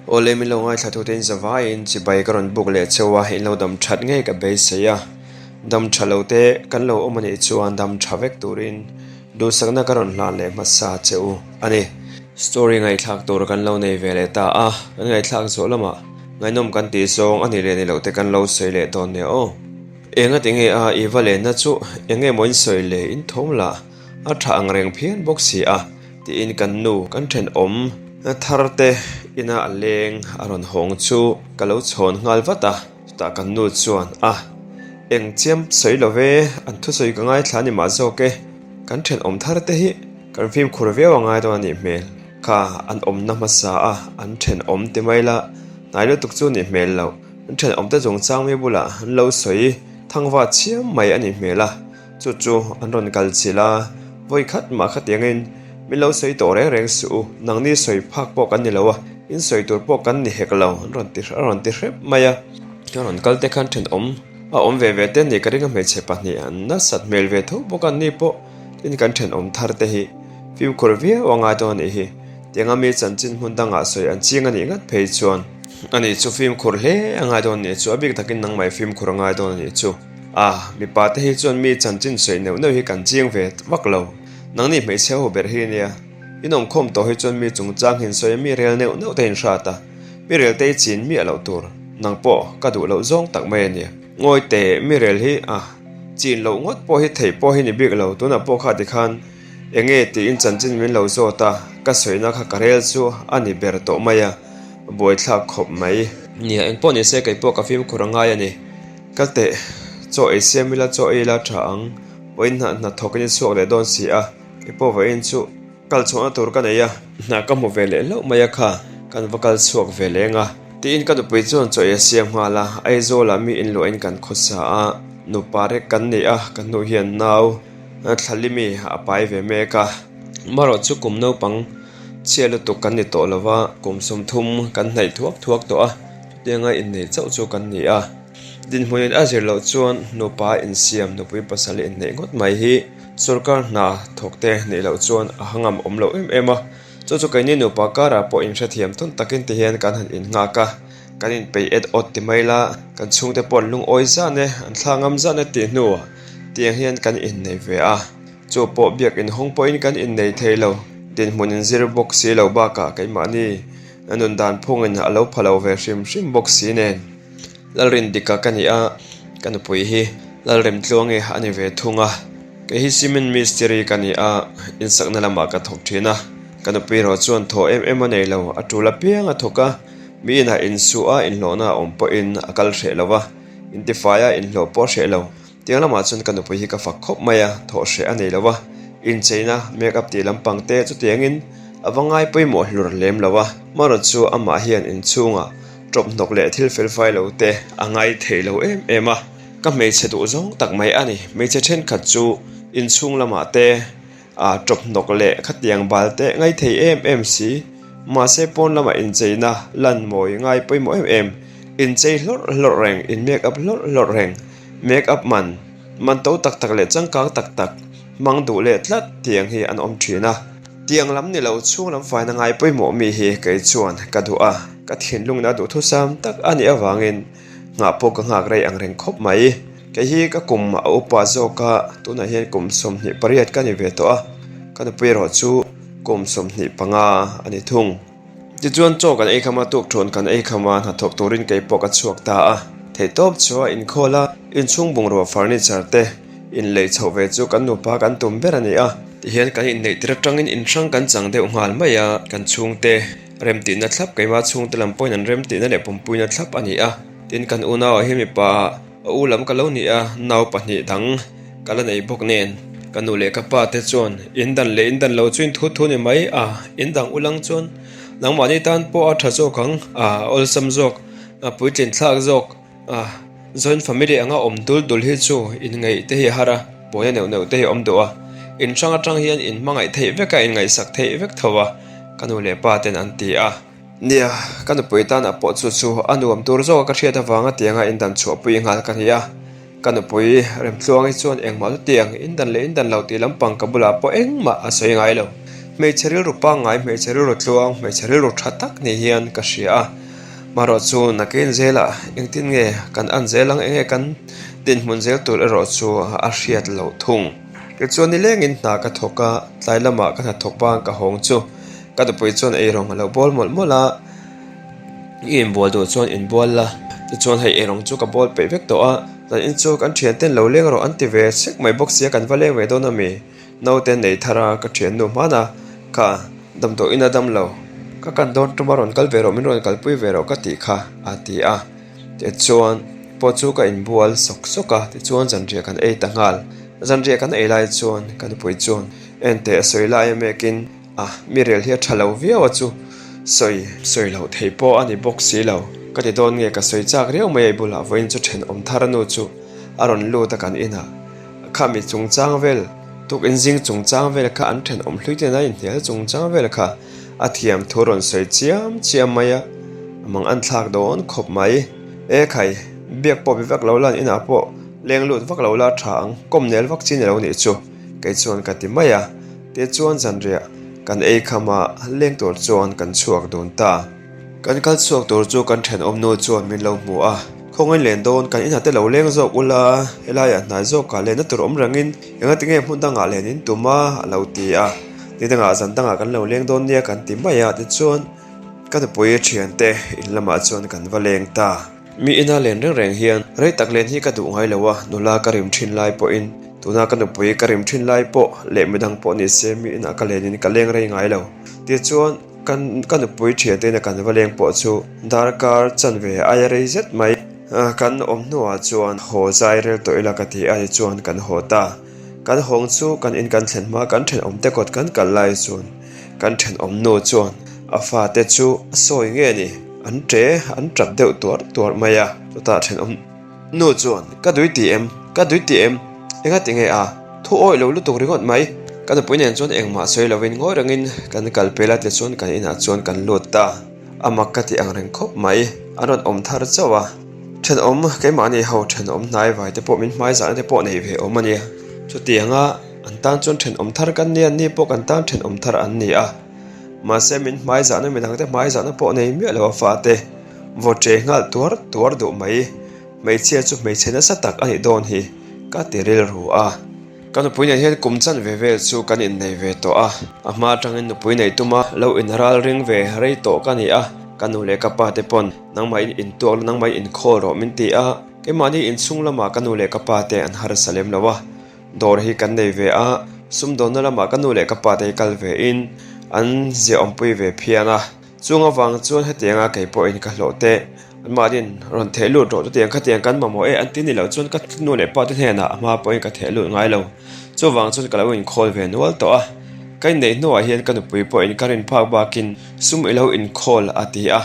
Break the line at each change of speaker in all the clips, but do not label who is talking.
Awle min lo ngaithla tute in zavaiin chibai ka rawn buk leh cheu a, in lo dam that ngei ka beisei a. Dam tha lo te kan lo awm anih chuan dam tha vek turin duhsakna ka rawn hlan leh hmasa che u a ni. Story ngaihthlak tur kan lo nei ve leh ta a, kan ngaihthlak zawh lamah ngaihnawm kan tih zawng a nih leh ni loh te kan lo sawi leh dawn nia aw. Enga tinge a i va lenna chu eng nge maw in sawi le in thawm lah a tha ang reng phian bawk si a tiin kan nu kan thenawm thar te ina a leng a rawn hawng chu ka lo chhawn nghal vat a chutah kan nu chuan a eng chiam sawi lo ve an thusawi ka ngaithla a ni mah zawk e kan thenawm thar te hi kan fimkhur viau a ngai dawn a nih hmel kha an awmna hmasa a an thenawm ti mai la hnai lutuk chu nih hmel loh. An thenawmte chungchang mi bulah an lo sawi thangva chiam mai a nih hmel a, chu chu an rawn kal chilh a, vawi khat mah khatiangin min lo sawi tawh reng reng suh u, nangni sawi phak pawh kan ni lo a, in sawi tur pawh kan ni hek lo an rawn ti a rawn ti hrep mai a. A rawn kal te khan thenawm a awm ve ve te a nih ka ring a, hmeichhe pahnih an nasat hmel ve tho bawk a, anni pawh tin kan thenawm thar te hi fimkhur viau a ngai dawn a nih hi. Tianga mi chanchin hmun dangah sawi an ching a nih ngat phei chuan a nih chu fimkhur hle a ngai dawn a nih chu, a bik takin nangmah i fimkhur a ngai dawn a nih chu. A, mipa te hi chuan mi chanchin sawi neuh neuh hi kan ching ve vak lo. Nangni hmeichhe ho ber hi nia, in awmkhawm tawh hi chuan mi chungchang hin sawi a mi rel neuh neuh te in hrat a, mi rel te i chin miah loh tur, nang pawh ka duh loh zawng tak mai a nia. Ngawi teh, mi rel hi a, chin loh ngawt pawh hi theih pawh hi ni bik lo, tunah pawh kha tikhan Enge tiin chanchin min lo zawt a, ka sawina kha ka rel chu a ni ber tawh mai a, buaithlak khawp mai. Nia, engpawh ni se kei pawh ka fimkhur a ngai a ni. Ka teh, chaw ei siam ila chaw ei ila tha ang, vawiin hnah hna thawk in i chhuak leh dawn si a, kei pawh vawiin chu kal chhuahna tur ka nei a, hna ka hmu ve leh hlauh mai a kha, kan va kal chhuak ve leng a. Tiin ka nupui chuan chaw ei a siam nghal a, Aizawlah mi inluahin kan khawsa a, nupa rek kan nei a, ka hnu hian nau. Thlalimi a pai ve mek a. Marawh chu kum naupang chhia lutuk kan ni tawh lo va, kum 30 kan hnaih thuak thuak tawh a, chutianga inneih chauh chu kan ni a. Dinhmunin a zir loh chuan nupa insiam nupui pasal inneih ngawt mai hi sorkar hna thawkte neih loh chuan a hangam awm loh em em a. Chu chu keini nupa karah pawh inhrethiam tawn takin ti hian kan han innghak a, kan inpeih et awt ti mai la, kan chhungte pawh an lungawi zan e, an thla ngam zan e tih hnuah Tiang hian kan innei ve a, chu pawh biak inhawng pawhin kan innei thei lo, dinhmun inzir bawk si lo bakah keimahni nun dan phungin a lo pha lo ve hrim hrim bawk si nen. Lalrindika ka ni a, ka nupui hi Lalremtluangi a ni ve thung a, kei hi cement mistiri ka ni a, insakna lamah ka thawk thin a, ka nupui erawh chuan thaw em em a nei lo, a tul apiang a thawk a, mi inah insuh a inhlawhna a awm pawhin a kal hreh lo va, intifai a inhlawh pawh a hreh lo. Tiang lamah chuan ka nupui hi ka fak khawp mai a, thawh hreh a nei lo a, incheina, make up tih lampang te chutiangin a va ngai pawimawh hlur lem lo a, marawt chu amah hian inchhungah tawp hnawk leh thil felfai lo te a ngai thei lo em em a, ka hmeichhe duh zawng tak mai a ni, hmeichhe thenkhat chu inchhung lamah te A tawp hnawk leh khatiang bal te ngai thei em em si. Mahse pawn lamah incheina lan mawi ngai pawimawh em em. Inchei hlawrh hlawrh reng, in make up hlawrh hlawrh reng. Make up man, man to tak tak leh changkang tak tak hmang duh leh tlat tiang hi an awm thin a. Tiang lam ni lo chhung lam faina ngai pawimawh mi hi kei chuan ka duh a, ka thinlungna duhthusam tak a nih avangin Nghah pawh ka nghak rei ang reng khawp mai. Kei hi ka kum a upa zawk a, tunah hian kum 28 ka ni ve tawh a, ka nupui erawh chu kum 25 a ni thung. Tichuan chaw kan ei kham a, tukthuan kan ei kham a, hnathawk turin kei pawh ka chhuak ta a. Theihtawp chu a inkhawl a, inchhung bungrua furniture te inlei chhoh ve chu kan nupa kan tum ber a ni a. Tihian kan inneih tir atangin inhrang kan chang deuh nghal mai a, kan chhungte. Remtihna thlap keimah chhungte lam pawhin an remtihna leh pumpuina thlap a ni a, tin kan unauah hian mipa a u lam ka lo ni a, nau pahnih dang ka la nei bawk nen. Ka nu leh ka pa te chuan in dan leh in dan lo chu in thu thu ni mai a, in dang ulang chuan nangmahni tan pawh a tha zawk ang a, a awlsam zawk, a puitlin thlak zawk a, joint family anga awm dul dul hi chu inngaih te hi a har a, buaina neuh neuh te hi a awm duh a, in hrang atang hian in hmangaih theih vek a, inngaihsak theih vek tho a. Ka nu leh pa ten an ti a. Nia, ka nupui tanah pawh chu chu a nuam tur zawk a ka hriat avanga tianga indan chhuahpui nghal ka ni a. Ka nupui Remtluangi chuan engmah chutiang indan leh indan lo tih lampang ka bulah pawh engmah a sawi ngai lo. Hmeichhe rilru pangngai, hmeichhe rilru tluang, hmeichhe rilru tha tak ni hian ka hria a. Marawh chu nakin zelah engtin nge kan an zel ang, enge kan dinhmun zel tur erawh chu a hriat loh thung. Tichuan nilengin hna ka thawk a, tlai lamah ka hnathawk bang ka hawng chu ka nupui chuan eirawng a lo bawl mawlh mawlh a. I inbual duh chuan inbual la, tichuan hei eirawng chu ka bawl peih vek tawh a, zan in chu kan thian ten lo leng rawh an ti ve sek mai bawk sia kan va leng ve dawn ami? Naute nei thar a ka thiannu hmana kha damdawiin a dam lo, ka kan dawn tum a rawn kal ve rawh min rawn kalpui ve rawh ka tih kha a ti a, tichuan pawh chu ka inbual sawk sawk a, tichuan zanriah kan ei ta nghal, zanriah kan ei lai chuan ka nupui chuan enteh a sawi lai a mekin. A, mi rel hi a tha lo viau a chu sawi sawi loh thei pawh a ni bawk si lo. Ka ti dawn nge ka sawi chak riau mai a i bulah vawiin chu thenawm thar nu chu a rawn lut a kan inah. Kha mi chungchang vel, tukin zing chungchang vel kha an thenawm hlui ten a inhnial chungchang vel kha a thiam thu rawn sawi chiam chiam mai a, a mang an thlak dawn khawp mai. E khai, biak pawh bi vak lo la an inah pawh leng lut vak lo la tha ang, kawm nel vak chi ni lo nih chu kei chuan ka ti mai a. Tichuan zanriah kan ei kham a, leng tur chuan kan chhuak dun ta. Kan kal chhuak tur chu kan thenawm nu chuan min lo hmu a, Khawngaih len dawn kan inah te lo leng zawk ula, helaiah hnai zawkah lenna tur awm rengin engati nge hmun dangah len in tum a a lo ti a. Ni dangah zan dangah kan lo leng dawn nia kan ti mai a, tichuan ka nupui thiante in lamah chuan kan va leng ta. Mi ina len reng reng hian rei tak len hi ka duh ngai lo a, nula ka rim thin lai pawhin tuna ka nupui ka rim thin lai pawh leh midang pawh ni se mi inah ka lenin ka leng rei ngai lo. Tichuan kan ka nupui thiante ina kan va leng pawh chu darkar chanve aia rei zet mai kan awm hnuah chuan haw zai rel tawh ila ka ti a tichuan kan haw ta. Kan hawng chu kan in kan thlen hma kan thenawm te kawt kan kal lai chuan kan thenawm nu chuan a fate chu a sawi nge ni an ṭe an ṭap deuh tuarh tuarh mai a. Chutah thenawm nu chuan ka dui ti em ka dui ti em enga ti nge a thu awih lo lutuk ringawt mai. Ka nupui nen chuan engmah sawi lovin ngawi rengin kan kal pel a tichuan kan inah chuan kan lut ta. A mak ka ti ang reng khawp mai an rawn awm thar chauh a. Thenawm, keimahni ho thenawm hnai vai te pawh min hmai zahna te pawh nei ve awm a nia. Chutianga an tan chuan thenawm thar kan nia, ni pawh kan tan thenawm thar an ni a. Mahse min hmai zahna midang te hmai zahna pawh nei miah lo a fate vaw che nghal tuar tuar duh mai. Hmeichhia chu hmeichhe nasa tak a nih dawn hi ka ti rilru a. Ka nupui nen hian kum chan ve vel chu kan innei ve tawh a, a hma atangin nupui nei tuma lo inral ring ve rei tawh ka ni a, ka nu leh ka pa te pawn nangmahin intuak la nangmahin inkhawl rawh min ti a, keimahni inchhung lamah ka nu leh ka pa te an harsa lem lo a, dawr hi kan nei ve a, sumdawnna lamah ka nu leh ka pa te hi kal ve in an ziaawmpui ve phian a. Chung avang chuan hetianga kei pawhin ka hlawh teh, anmahniin rawn theh lut rawh chutiang khatiang kan mamawh e an ti ni loh chuan ka nu leh pa te hnenah a hma pawhin ka theh lut ngai lo. Chuvang chuan ka lo inkhawl ve nual tawh a. Ka inneih hnuah hian ka nupui pawhin ka rin phak bakin sum i lo inkhawl a ti a,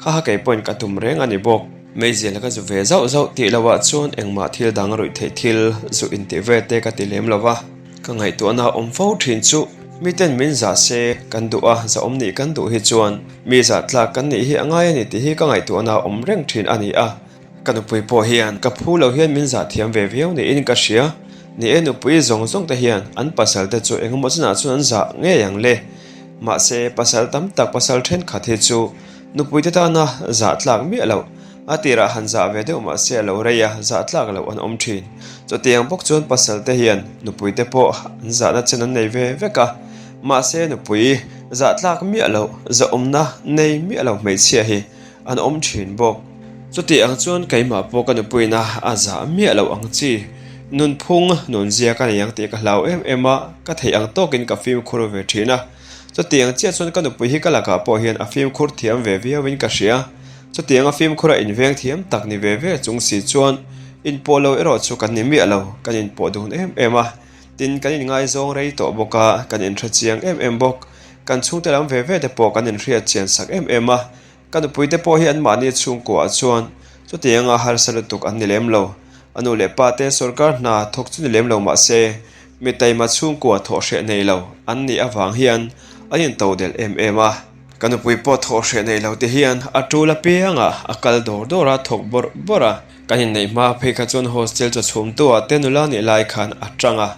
kha kha kei pawhin ka tum reng a ni bawk. Meizial ka zu ve zauh zauh tih lohah chuan engmah thil dang ruih theih thil zu intih vel te ka ti lem lo va. Ka ngaihtuahna awm fo thin chu miten min zah se kan duh a, zahawm nih kan duh hi chuan mi zah tlak kan nih hi a ngai a ni tih hi ka ngaihtuahna awm reng thin a ni a. Ka nupui pawh hian ka phu lo hian min zah thiam ve viau niin ka hria. Ni e nupui zawng zawng te hian an pasal te chu engemaw chinah chuan an zah ngei ang le. Mahse pasal tam tak pasal thenkhat hi chu nupui te tana zah tlak miah loh A tirah han zah ve deuh mah se a lo rei a, zah tlak loh an awm thin. Chutiang bawk chuan pasal te hian nupui te pawh an zahna chen an nei ve vek a. Mahse nupui zah tlak miah loh, zahawmna nei miah lo hmeichhia hi an awm thin bawk. Chuti ang chuan keimah pawh ka nupuina a zah miah loh ang chi. Nunphung, nunzia ka nei ang tih ka hlau em em a, ka theih ang tawkin ka fimkhur ve thin a. Chutiang chiah chuan ka nupui hi ka lakah pawh hian a fimkhur thiam ve viauin ka hria. Chutianga fimkhura inveng thiam tak ni ve ve chung si chuan inpawh lo erawh chu kan ni miah lo, kan inpawh dun em em a. Tin, kan inngaizawng rei tawh bawk a, kan inhre chiang em em bawk. Kan chhungte lam ve ve te pawh kan inhriat chian sak em em a. Ka nupui te pawh hi anmahni chhungkuaah chuan chutianga harsa lutuk an ni lem lo. A nu leh pa te sorkar hna thawk chu ni lem lo mah se, mi taima chhungkua thawh hreh nei lo an nih avang hian an intodelh em em a. Ka nupui pawh thawh hreh nei lo te hian a tul apiangah a kal dawr dawr a, thawk bawrh bawrh a. Kan inneih hma phei kha chuan hostel chaw chhumtu ah te nula nih lai khan a tang a.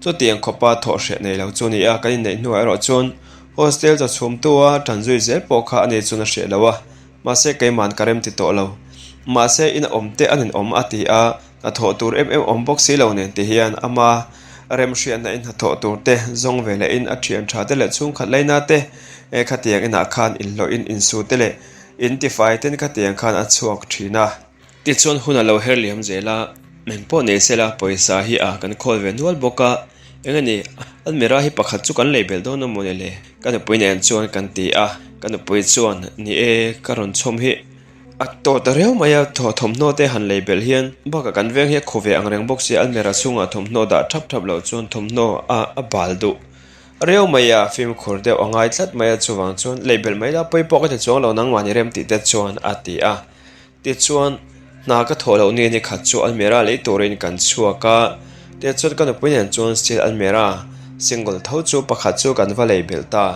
Chutiang khawpa thawh hreh nei lo chu ni a, kan inneih hnuah erawh chuan Hostel chaw chhumtu a tan zui zel pawh kha ani chuan a hreh lo a, mahse keiman ka rem ti tawh lo. Mahse ina awm te a ninawm a ti a, hnathawh tur em em awm bawk si lo nen ti hian ama remhriatna in hnathawh tur te zawng ve leh in a thian tha te leh chhungkhat laina te khatiang inah khan inhlawh in insu te leh in tifai ten khatiang khan a chhuak thin a. Tichuan hun a lo her liam zel a, eng pawh nei sela pawisa hi a kan khawl ve nual bawk a, eng a ni, almirah hi pakhat chu kan lei belh dawn a mawni le? Ka nupui nen chuan kan ti a, ka nupui chuan ni e ka rawn chhawm hi a tawt ta riau mai a, thawmhnaw te han lei belh hian bakah kan veng hi a khaw ve ang reng bawk sia, almirah chhungah thawmhnaw dah thap thap loh chuan thawmhnaw a a bal duh riau mai a, fimkhur deuh a ngai tlat mai a, chuvang chuan lei belh mai la pawi pawh ka ti chuang lo nangmahni rem tih te chuan a ti a. Tichuan, hna ka thawh loh ni ni khat chu almirah lei turin kan chhuak a, tichuan ka nupui nen chuan steel almirah single tho chu pakhat chu kan va lei belh ta.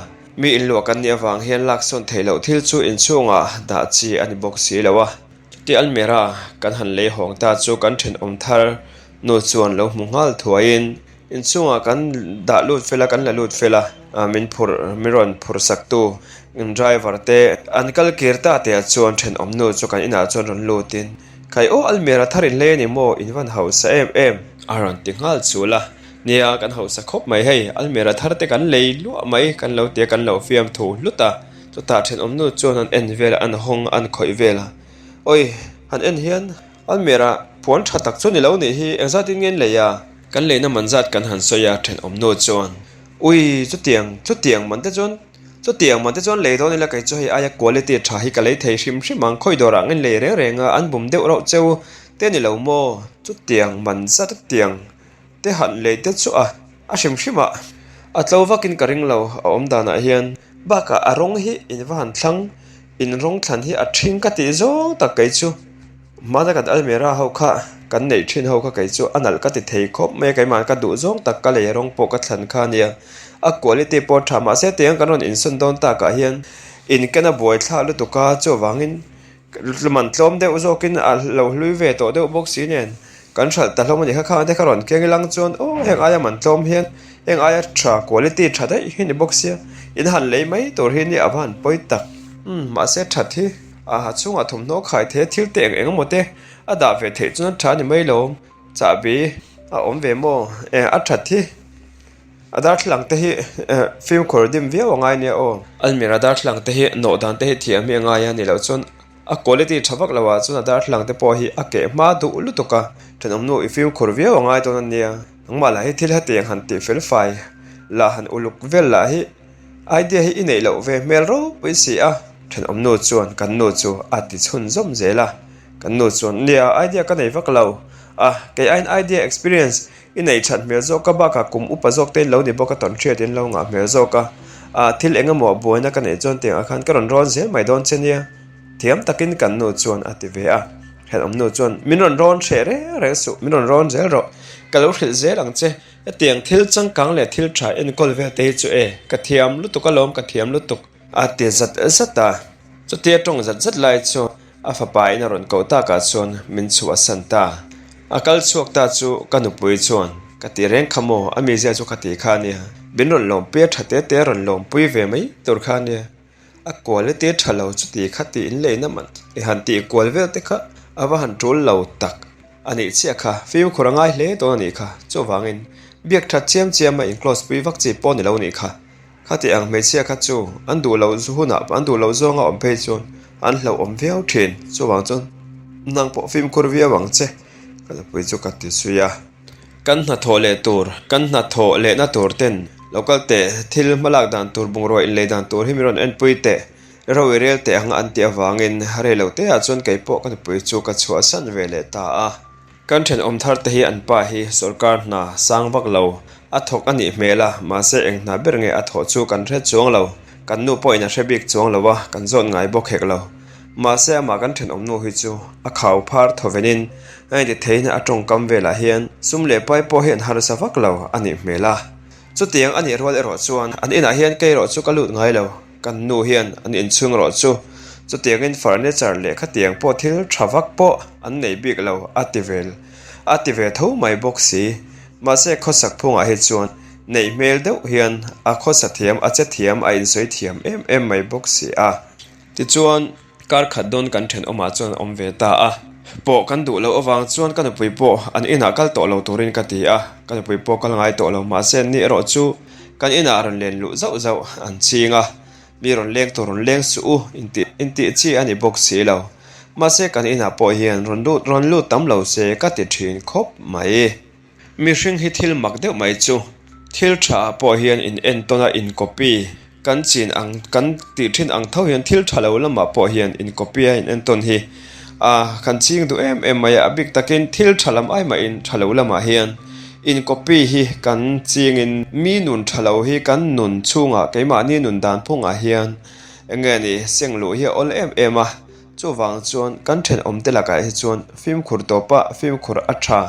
Mi inluah kan nih avang hian laksawn theih loh thil chu inchhungah dah chi a ni bawk si lo a. Chuti almirah kan han lei hawng ta chu kan thenawm thar nu chuan lo hmu nghal thuaiin Inchungah kan dah lut fel a, kan la lut fel a, min phurh, min rawn phurh sak tu driver te an kal kir ta tih ah chuan thenawm nu chu kan inah chuan rawn lut in, Khai aw Almira thar in hlei a ni maw, in van hausa em em a rawn ti nghal chul a, nia kan hausa khawp mai hei, Almira thar te kan lei luah mai kan lo tia kan lo fiam thu hlut a, chutah thenawm nu chuan an en vel a, an hawng an khawih vel a, awi han en hian Almira puan tha tak chu ni lo nih hi, engzat in nge in lei a? Kan leina man zat kan han sawi a, thenawm nu chuan, Ui, chutiang, chutiang man te chuan, chutiang man te chuan lei dawn ila kei chu hei aia quality tha hi ka lei thei hrim hrim ang, khawi dawrah ang in lei reng reng a, an bum deuh rauh cheu te ni lo maw? Chutiang man zat chutiang te han lei te chu a, a hrim hrim ah a tlo vakin ka ring lo a awm danah hian. Bakah a rawng hi in va han thlang, in rawng thlan hi a ṭhing ka tih zawng tak kei chu. Hmana kan almirah ho kha kan neih thin ho kha kei chu a nalh ka ti thei khawp mai a, keimah ka duh zawng tak ka lei rawng pawh ka thlan kha ania. A quality pawh a tha mahse tiang kan rawn insawn dawn takah hian in ken a buai thlah lutuk a, chuvangin man tlawm deuh zawkin a lo hlui ve tawh deuh bawk si nen kan hralh ta hlawm a ni kha khang te kha rawn keng ilang chuan aw heng aia man tlawm hian heng aia tha quality tha daih hi ni bawk sia in han lei mai tur hi nia a va han pawi tak umm mahse that hi. A chhungah thawmhnaw khai the thil te eng eng emaw te a dah ve theih chuan a tha a ni mai lo. Chahbi a awm ve maw? Eh a that hi a darthlalang te hi eh fimkhur dim viau a ngai nia aw. Almirah darthlalang te hi nawh dan te hi thiam hi a ngai a ni loh chuan a quality tha vak lo ah chuan a darthlalang te pawh hi a keh hma duh lutuk a. Thenawmnu i fimkhur viau a ngai dawn a nia. Nangmah lah hi thil hetiang han tih fel fai lah han uluk vel lah hi. Idea hi i neih loh ve hmel ropui si a. Thenawm nu chuan kan nu chu a ti chhunzawm zel a. Kan nu chuan, Nia, idea ka nei vak lo. A, kei aiin idea experience i neih that hmel zawk a, bakah kum upa zawk te in lo ni bawk a, tawnhriat in lo ngah hmel zawk a. A, thil eng emaw buaina ka neih chuan tiangah khan ka rawn rawn zel mai dawn che nia. Thiam takin kan nu chuan a ti ve a. Thenawm nu chuan, Min rawn rawn hreh reng reng suh, min rawn rawn zel rawh. Ka lo hrilh zel ang che. Hetiang thil changkang leh thil tha enkawl vel te hi chu e, ka thiam lutuk alawm ka thiam lutuk. A ti zat zat a, chutia tawng zat zat lai chu a fapa in a rawn koh takah chuan min chhuahsan ta. A kal chhuak ta chu ka nupui chuan ka ti reng kha maw, a mizia chu ka ti kha ania, min rawn lawmpui a tha te te a rawn lawmpui ve mai tur kha ania. A quality tha lo chuti kha tih in leina man i han tih kual vel te kha a va han tul lo tak a nih chiah kha fimkhur a ngai hle dawn a nih kha chuvangin biak that chiam chiam a in close pui vak chi pawh ni lo nih kha khati ang hmeichhia kha chu an duh loh hunah an duh loh zawnga awm phei chuan an hlauhawm viau thin chuvang chuan nang pawh fimkhur viau ang che ka nupui chu ka ti zui a. Kan hnathawh leh tur, kan hnathawh lehna tur ten lo kal teh, thil hmalak dan tur bungrua inlei dan tur hi min rawn enpui teh, ro i rel teh ang an tih avangin rei lo te ah chuan kei pawh ka nupui chu ka chhuahsan ve leh ta a. Kan thenawm thar te hi an pa hi sorkar hna sang vak lo a thawk a nih hmel a, mahse eng hna ber nge a thawh chu kan hre chuang lo, kan nu pawhin a hre bik chuang lo a, kan zawt ngai bawk hek lo. Mahse amah kan thenawm nu hi chu a khau phar thawvenin a inti theihna a tawngkam velah hian sum leh pai pawh hi an harsa vak lo a nih hmel a. Chutiang a nih rual erawh chuan an inah hian kei erawh chu ka lut ngai lo, kan nu hian an inchhung erawh chu chutiangin furniture leh khatiang pawh thil tha vak pawh an nei bik lo a ti vel a ti ve tho mai bawk si. Mahse khawsak phungah hi chuan. Neih hmel deuh hian a khawsa thiam, a che thiam, a insawi thiam em em mai bawk si a. Tichuan, kar khat dawn kan thenawmah chuan a awm ve ta a. Pawh kan duh loh avang chuan ka nupui pawh an inah kal tawh lo turin ka ti a, ka nupui pawh kal ngai tawh lo mahse ni erawh chu kan inah rawn len luh zauh zauh an ching a, mi rawn leng tur rawn leng suh u intih intih chi a ni bawk si lo. Mahse kan inah pawh hian rawn lut rawn lut tam lo se ka ti thin khawp mai. Mihring hi thil mak deuh mai chu thil tha ah pawh hian in entawn a in copy kan chin ang kan tih thin ang tho hian thil tha lo lamah pawh hian in copy a in entawn hi a kan ching duh em em mai a a bik takin thil tha lam ai mahin tha lo lamah hian in copy hi kan ching in mi nun tha lo hi kan nun chhungah keimahni nun dan phungah hian eng nge ni seng luh hi a awl em em a chuvang chuan kan thenawmte lakah hi chuan fimkhur tawpa fimkhur a tha.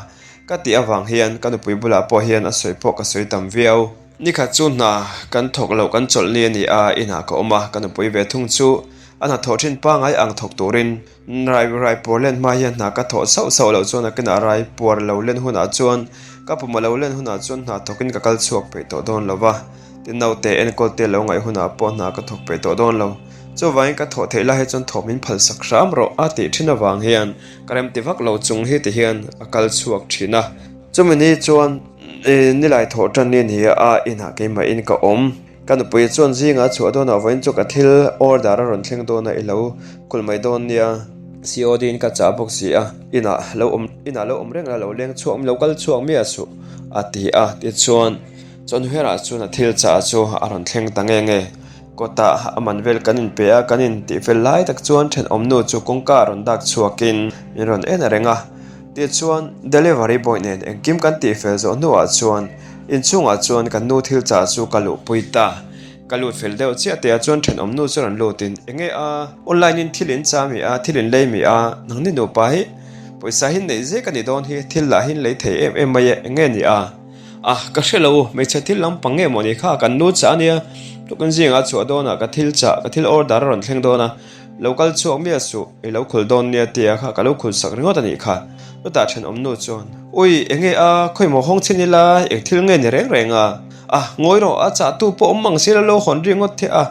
Ka tih avang hian ka nupui bulah pawh hian a sawi pawh ka sawi tam viau. Nikhat chu hna kan thawk loh kan chawlh ni a ni a, inah ka awm a, ka nupui ve thung chu a hna thawh thin pangai ang thawk turin rai rai puar len hma hian hna ka thawh sauh sauh loh chuan a kinah rai puar lo len hunah chuan ka puma lo len hunah chuan hna thawkin ka kal chhuak peih tawh dawn lo va, tin naute enkawl te lo ngaih hunah pawh hna ka thawk peih tawh dawn lo. Chuvangin ka thawh theih lai hi chuan thawh min phalsak hram rawh a tih thin avang hian Ka rem ti vak lo chung hi ti hian a kal chhuak thin a. Chumi ni chuan nilai thawh tan ni a ni a, inah keimahin ka awm. Ka nupui chuan zingah a chhuah dawnah vawiin chu ka thil order a rawn thleng dawn a, i lo kulh mai dawn nia. COD in ka chah bawk si a, inah lo awm inah lo awm reng la, lo leng chhuak lo kal chhuak miah suh a ti a. Tichuan Chawnhuerah chuan a thil chah chu a rawn thleng ta nge nge. Kawtah a man vel kan inpe a, kan intih fel lai tak chuan thenawmnu chu kawngka a rawn dak chhuakin min rawn en reng a. Tichuan, delivery boy nen engkim kan tih fel zawh hnuah chuan inchhungah chuan kan nu thil chah chu ka luhpui ta. Ka lut fel deuh chiah teh ah chuan thenawmnu chu rawn lutin, Enge a, online in thil in cha mi a, thil in lei mi a, nangni nupa hi pawisa hi neih zek a ni dawn hi, thil lah hi in lei thei em em mai e, enge ni a? A, ka hre lo, hmeichhe thil lampang nge maw ni kha kan nu chah a nia, tukin zingah chhuah dawnah ka thil chah, ka thil order a rawn thleng dawn a, lo kal chhuak miah suh, i lo khul dawn nia tia kha ka lo khul sak ringawt a nih kha. Chutah thenawm nu chuan, Ui, enge a, khawimaw hawng chhin ila, eng thil nge ni reng reng a? A, ngawi rawh, a chah tu pawh awm ang sila lo hawn ri ngawt theh a,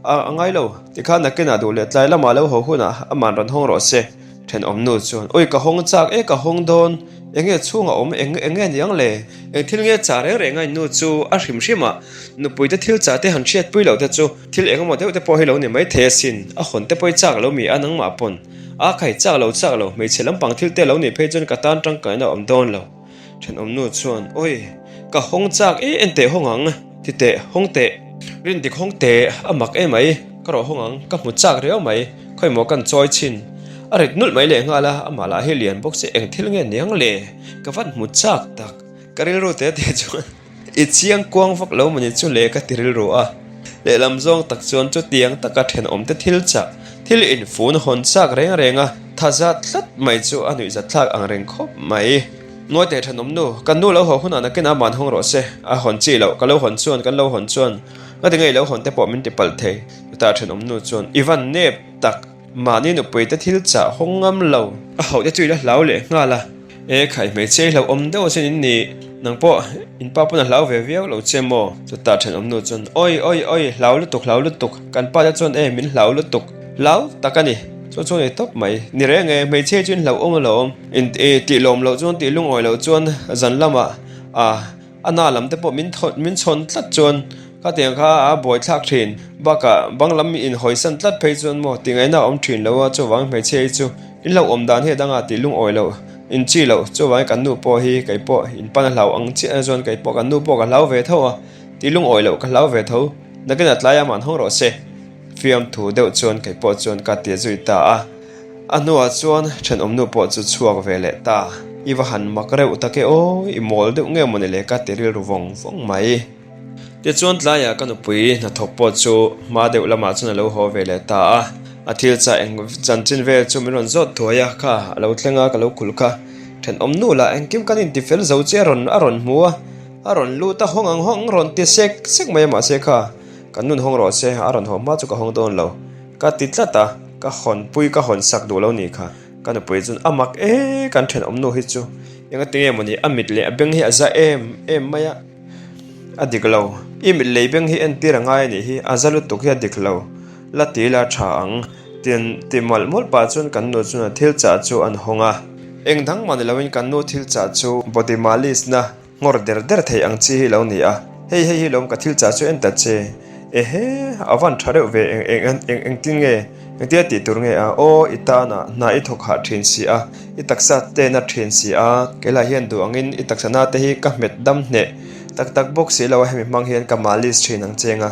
a, a ngai lo, tikhan nakinah duh leh tlai lamah lo haw hunah aman rawn hawng rawh se. Thenawm nu chuan, Ui ka hawng chak e ka hawng dawn, enge chhung a awm eng enge ni ang le? Eng thil nge chah reng reng a in nu chu a hrim hrim a, nupui te thil chah te han hriatpui loh te chu thil eng emaw deuh te pawh hi lo ni mai thei asin, a hawn te pawh i chak lo mi a nangmah pawn a khai chak lo chak lo, hmeichhe lampang thil te lo nih phei chuan ka tan tangkaina a awm dawn lo. Thenawm nu chuan, Awi, ka hawng chak e, en teh hawng ang, ti teh, hawng teh, rin dik hawng teh, a mak e mai, ka rawh hawng ang, ka hmu chak riau mai, khawimaw kan chawi chhin. A rit nulh mai leh nghal a, amah lah hi lian bawk se eng thil nge niang le, ka van hmu chak tak. Ka rilru te te chuan i chiang kuang vak lo mawni chu le ka ti rilru a, lehlam zawng tak chuan chutiang taka thenawmte thil chah, thil infun hawn chak reng reng a, tha zat tlat mai chu a nuihzat thlak ang reng khawp mai. Ngawi teh thenawm nu, kan nu lo haw hunah nakin a man hawng rawh se, a hawn chi loh, ka lo hawn chuan, kan lo hawn chuan, ka ti ngei lo hawn te pawh min ti palh thei. Chutah thenawm nu chuan, I van nep tak, mahni nupui te thil chah hawng ngam lo, a hauh te chu i la hlau leh nghal a. E khai hmeichhia i hlauhawm deuh asin in ni, nang pawh in pa pawn a hlau ve viau lo che maw? Chutah thenawm nu chuan Awi awi awi hlau lutuk hlau lutuk, kan pa te chuan e min hlau lutuk, hlau tak a ni, chu chu ni tawp mai, ni reng e hmeichhia chu in hlauhawm alawm, in tih lawm loh chuan tih lungawi loh chuan zan lamah ah A hna lam te pawh min thawn min chhawn tlat chuan ka tiang kha a buai thlak thin. Bakah bang lam in hawisan tlat phei chuan maw ti ngaihna a awm thin lo a, chuvang hmeichhia hi chu in lo awm dan hi a danga tih lungawi loh in chi loh. Chuvangin kan nu pawh hi kei pawh in pan a hlau ang chiah chuan kei pawh kan nu pawh ka hlau ve tho a, tih lungawi loh ka hlau ve tho. Nakin a tlai aman hawng rawh se. Fiamthu deuh chuan kei pawh chuan ka ti zui ta a. A hnuah chuan thenawmnu pawh chu chhuak ve leh ta. I va han mak reuh tak e aw, i mawl deuh nge mawni le ka ti rilru vawng vawng mai. Tichuan tlaiah ka nupui hnathawk pawh chu hma deuh lamah chuan a lo haw ve leh ta a. A thil chah eng chanchin vel chu min rawn zawt thuai a, kha a lo thleng a ka lo kulh kha. Thenawmnu lah engkim kan intifel zo chiah a rawn a rawn hmu a, a rawn lut a hawng ang hawng rawn ti sek sek mai a mahse kha kan nun hawng rawh se a rawn haw hma chu ka hawng dawn lo. Ka ti tlat a, ka hawn pui ka hawn sak duh lo ni kha. Ka nupui chuan a mak e, kan thenawm nu hi chu engati nge mawni a mit leh a beng hi a za em em mai a. A dik lo. I mit lei beng hi entir a ngai a nih hi, a za lutuk hi a dik lo. La ti la tha ang. Tin, ti mawlh mawlh pah chuan kan nu chuan a thil chah chu an hawng a. Eng dang mah ni loin kan nu thil chah chu body malis na nghawr der der thei ang chi hi lo ni a. Hei hei hi lawm ka thil chah chu en ta che. Ehe, a van tha reuh ve eng eng eng engtin nge, engtia tih tur nge a? Aw, i tanah hna i thawk hah thin si a, i taksa te na thin si a, keilah hian duh angin i taksa na te hi ka hmet dam hneh tak tak bawk si lo a, hemi hmang hian ka malis thin ang cheng a.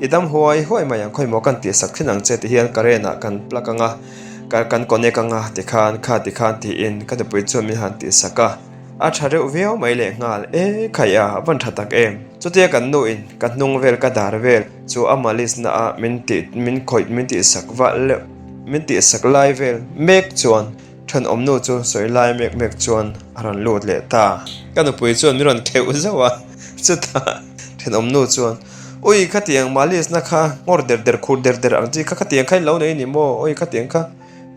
I dam huai huai mai ang khawimaw kan tihsak thin ang che tihian current ah kan plug anga ka kan connect anga tikhan kha tikhan tiin ka nupui chuan min han tihsak a, a tha reuh viau mai leh nghal e khai a van tha tak em. Chutia kan nu in ka hnung vel ka dar vel chu a malis na a min tih min khawih min tihsak vah leuh min tihsak lai vel mek chuan thenawm nu chu sawi lai mek mek chuan a rawn lut leh ta. Ka nupui chuan min rawn kheuh zauh a chutah thenawm nu chuan. Ui khatiang malis na kha nghawr der der khur der der ang chi kha khatiang kha in lo nei ni maw ui khatiang kha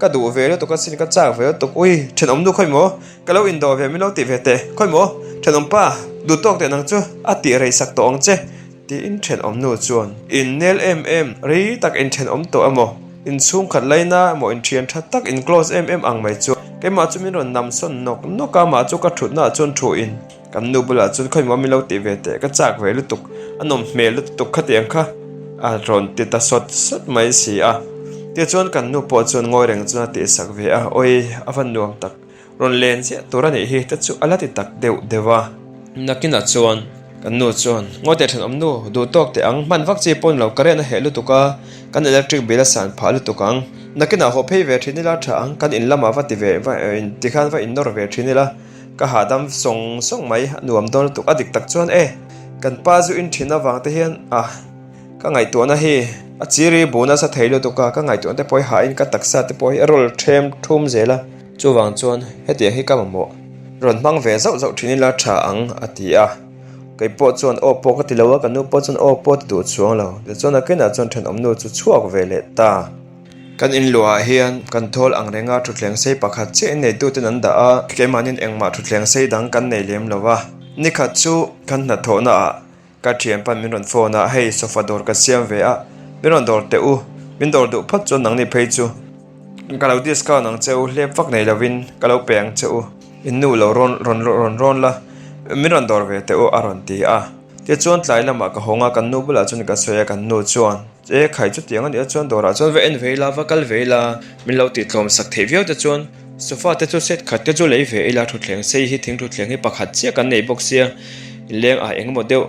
ka duh ve lutuk a sin ka chak ve lutuk ui thenawm nu khawi maw ka lo indawh ve min lo tih ve teh khawi maw thenawm pa duh tawk teh nang chu a tih rei sak tawh ang che tiin thenawm nu chuan in nel em em rei tak in thenawm tawh emaw in chhungkhat laina emaw in thian tha tak in close em em ang mai chu keimah chu min rawn nam sawn nawk nawk a mah chu ka thutna ah chuan thu in. Kan nu bulah chuan khawi maw min lo tih ve teh ka chak ve lutuk, a nawm hmel lutuk khatiang kha a rawn ti ta sawt sawt mai si a. Tichuan kan nu pawh chuan ngawi reng chuan a tihsak ve a, awi a va nuam tak, rawn len chiah tur a nih hi te chu a la ti tak deuh deuh a. Nakinah chuan kan nu chuan ngawi teh thenawm nu duh tawk teh ang, hman vak chi pawh ni lo, current a heh lutuk a, kan electric bill a san phah lutuk ang, nakinah haw phei ve thin ila tha ang, kan in lamah va ti ve va tikhan va innawr ve thin ila. Ka hahdam sawng sawng mai, a nuam dawn lutuk a dik tak chuan e. Kan pa zu in thin avang te hian a ka ngaihtuahna hi a chiri bu nasa thei lutuk a, ka ngaihtuahna te pawh hi hahin ka taksa te pawh hi a rawl them thum zel a. Chuvang chuan hetiang hi ka mamawh rawn hmang ve zauh zauh thin ila tha ang a ti a. Kei pawh chuan aw pawh ka ti lo a, ka nu pawh chuan aw pawh ti duh chuang lo. Tichuan a kenah chuan thenawmnu chu chhuak ve leh ta. Kan inluahah hian kan thawl ang renga thutthleng sei pakhat chiah in neituten an dah a, keimahnin engmah thutthleng sei dang kan nei lem lo a. Nikhat chu kan hnathawhnaah ka thianpan min rawn phone a, hei sofa dawr ka siam ve a, min rawn dawr teh u, min dawr duh phawt chuan nangni phei chu ka lo discount ang che u, hlep vak nei lovin ka lo pe ang che u, in nu lo rawn rawn rawn rawn la, min rawn dawr ve teh u a rawn ti a. Tichuan tlai lamah ka hawng a, kan nu bulah chuan ka sawi a, kan nu chuan. E khai chutiang a nih a chuan dawrah chuan va en ve ila va kal ve ila min lo tih tlawm sak theih viau te chuan sofa te chu set khat te chu lei ve ila thutthleng sei hi thing thutthleng hi pakhat chiah kan nei bawk sia inleng ah engemaw deuh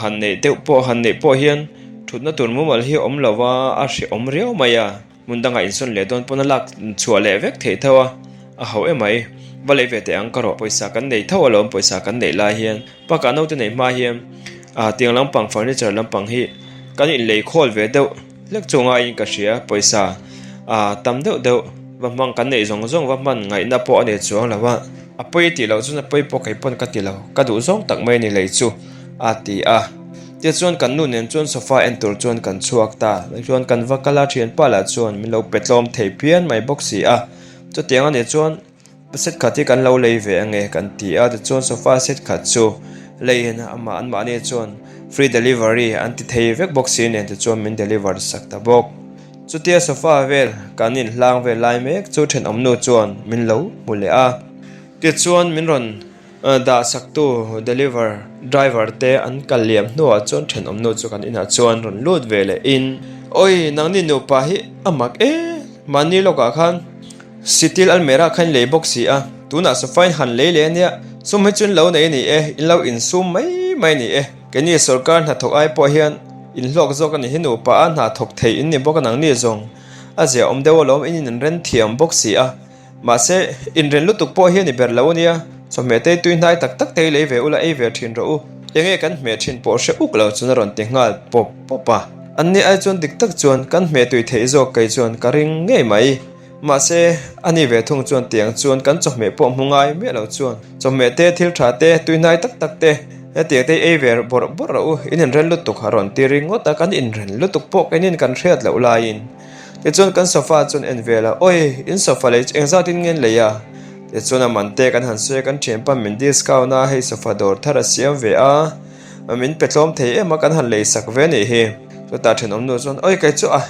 han neih deuh pawh han neih pawh hian thutna tur mumal hi a awm lo va a hrehawm riau mai a hmun dangah insawn leh dawn pawn a lak chhuah leh vek theih tho a a ho emai va lei ve teh ang ka rawh pawisa kan nei tho alawm pawisa kan neih lai hian Bakah naute neih hma hian ah tiang lampang furniture lampang hi kan inlei khawl ve deuh hlek chu ngaiin ka hria pawisa ah tam deuh deuh va hmang kan neih zawng zawng va hman ngaihna pawh a nei chuang lo a a pawi tih loh chuan a pawi pawh kei pawn ka ti lo ka duh zawng tak mai a ni lei chu a ti a tichuan kan nu nen chuan sofa en tur chuan kan chhuak ta tichuan kan va kal a thianpa lah chuan min lo pe tlawm thei phian mai bawk si a chutiang a nih chuan. Set khat hi kan lo lei ve ange kan ti a, tichuan sofa set khat chu leiin amah an mahni chuan free delivery an ti thei vek bawk si nen tichuan min deliver sak ta bawk. Chutia sofa vel kan inhlang vel lai mek chu thenawmnu chuan min lo hmu leh a, tichuan min rawn dah saktu deliver driver te an kal liam hnuah chuan thenawmnu chu kan inah chuan rawn lut ve leh in Awi nangni nupa hi a mak e mahni lawkah khan Sitil almirah kha in lei bawk si a, tunah sofa in han lei leh a nia, sum hi chu in lo nei a ni e, in lo insum mai mai a ni e. Keini sorkar hnathawk ai pawh hian in hlawk zawk a ni hi nupa a hna thawk thei in ni bawk a nangni zawng a zia awm deuh alawm in in ren thiam bawk si a, mahse inren lutuk pawh hi a ni ber lo a nia, chawhmeh te tui hnai tak tak te hi lei ve ula ei ve thin rawh u, enge kan hmeh thin pawh hre uk lo chuan a rawn ti nghal pawp pawp a, anni ai chuan dik tak chuan kan hmeh tui theih zawk kei chuan ka ring ngei mai. Mahse, a ni ve thung chuan tiang chuan kan chawhmeh pawh hmu ngai miah lo chuan chawhmeh te, thil tha te, tuihnai tak tak te hetiang te hi ei ve bawrh bawrh rawh u, in inren lutuk a rawn ti ringawt a, kan inren lutuk pawh keinin kan hriat loh laiin. Tichuan kan sofa chuan en vel a, Awi, in sofa lei chu engzatin nge an lei a? Tichuan a man te kan han sawi a, kan thianpa min discount a, hei sofa dawr thar a siam ve a. Min pe tlawm thei em a, kan han lei sak ve nih hi. Chutah thenawm nu chuan, Awi kei chu a,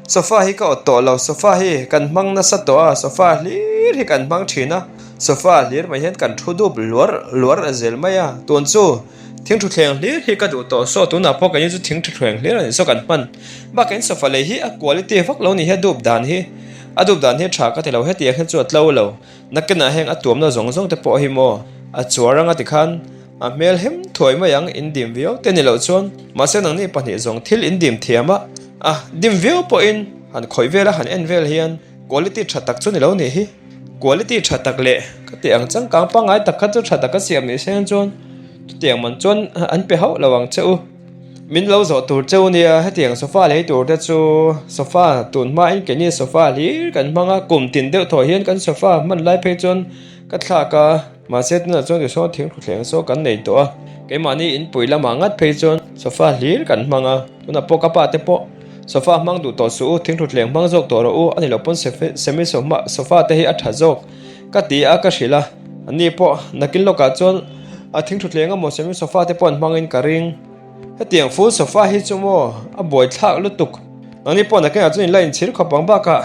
sofa hi ka awt tawh lo, sofa hi kan hmang nasa tawh a, sofa hlir hi kan hmang thin a, sofa hlir mai hian kan thu dup luar luar zel mai a, tun chu thing thuthleng hlir hi ka duh tawh saw, tunah pawh keini chu thing thuthleng hlir a nih saw kan hman. Bakah in sofa lei hi a quality vak lo ni hi a dup dan hi, a dup dan hi a tha ka ti lo, hetiang hi chu a tlo lo. Nakinah heng a tuamna zawng zawng te pawh hi maw a chuar anga tikhan a hmel hem thuai mai ang in dim viau te ni loh chuan mahse nangni pahnih zawng thil in dim thiam a a dim viau pawhin han khawih vel a han en vel hian quality tha tak chu ni lo nih hi quality tha tak leh ka tih ang changkang pangngai tak kha chu tha taka siam ni se chuan chutiang man chuan an pe hauh lo ang che u. Min lo zawh tur cheu nia, hetiang sofa lei tur te chu sofa tun hmain keini sofa hlir kan hmang a, kum tin deuh thaw hian kan sofa hman lai phei chuan ka thlak a, mahse tunah chuan tisawn thing thuthleng saw kan nei tawh a, keimahni inpui lamah ngat phei chuan sofa hlir kan hmang a, tunah pawh ka pa te pawh sofa hmang duh tawh suh u, thing thuthleng hmang zawk tawh rawh u, a ni loh pawn semi sofa te hi a tha zawk ka ti a ka hrilh a, ani pawh nakin lawkah chuan a thing thuthleng emaw semi sofa te pawh an hmangin ka ring. Hetiang full sofa hi chu maw a buai thlak lutuk. Nangni pawh nakinah chuan in la inchhir khawp ang bakah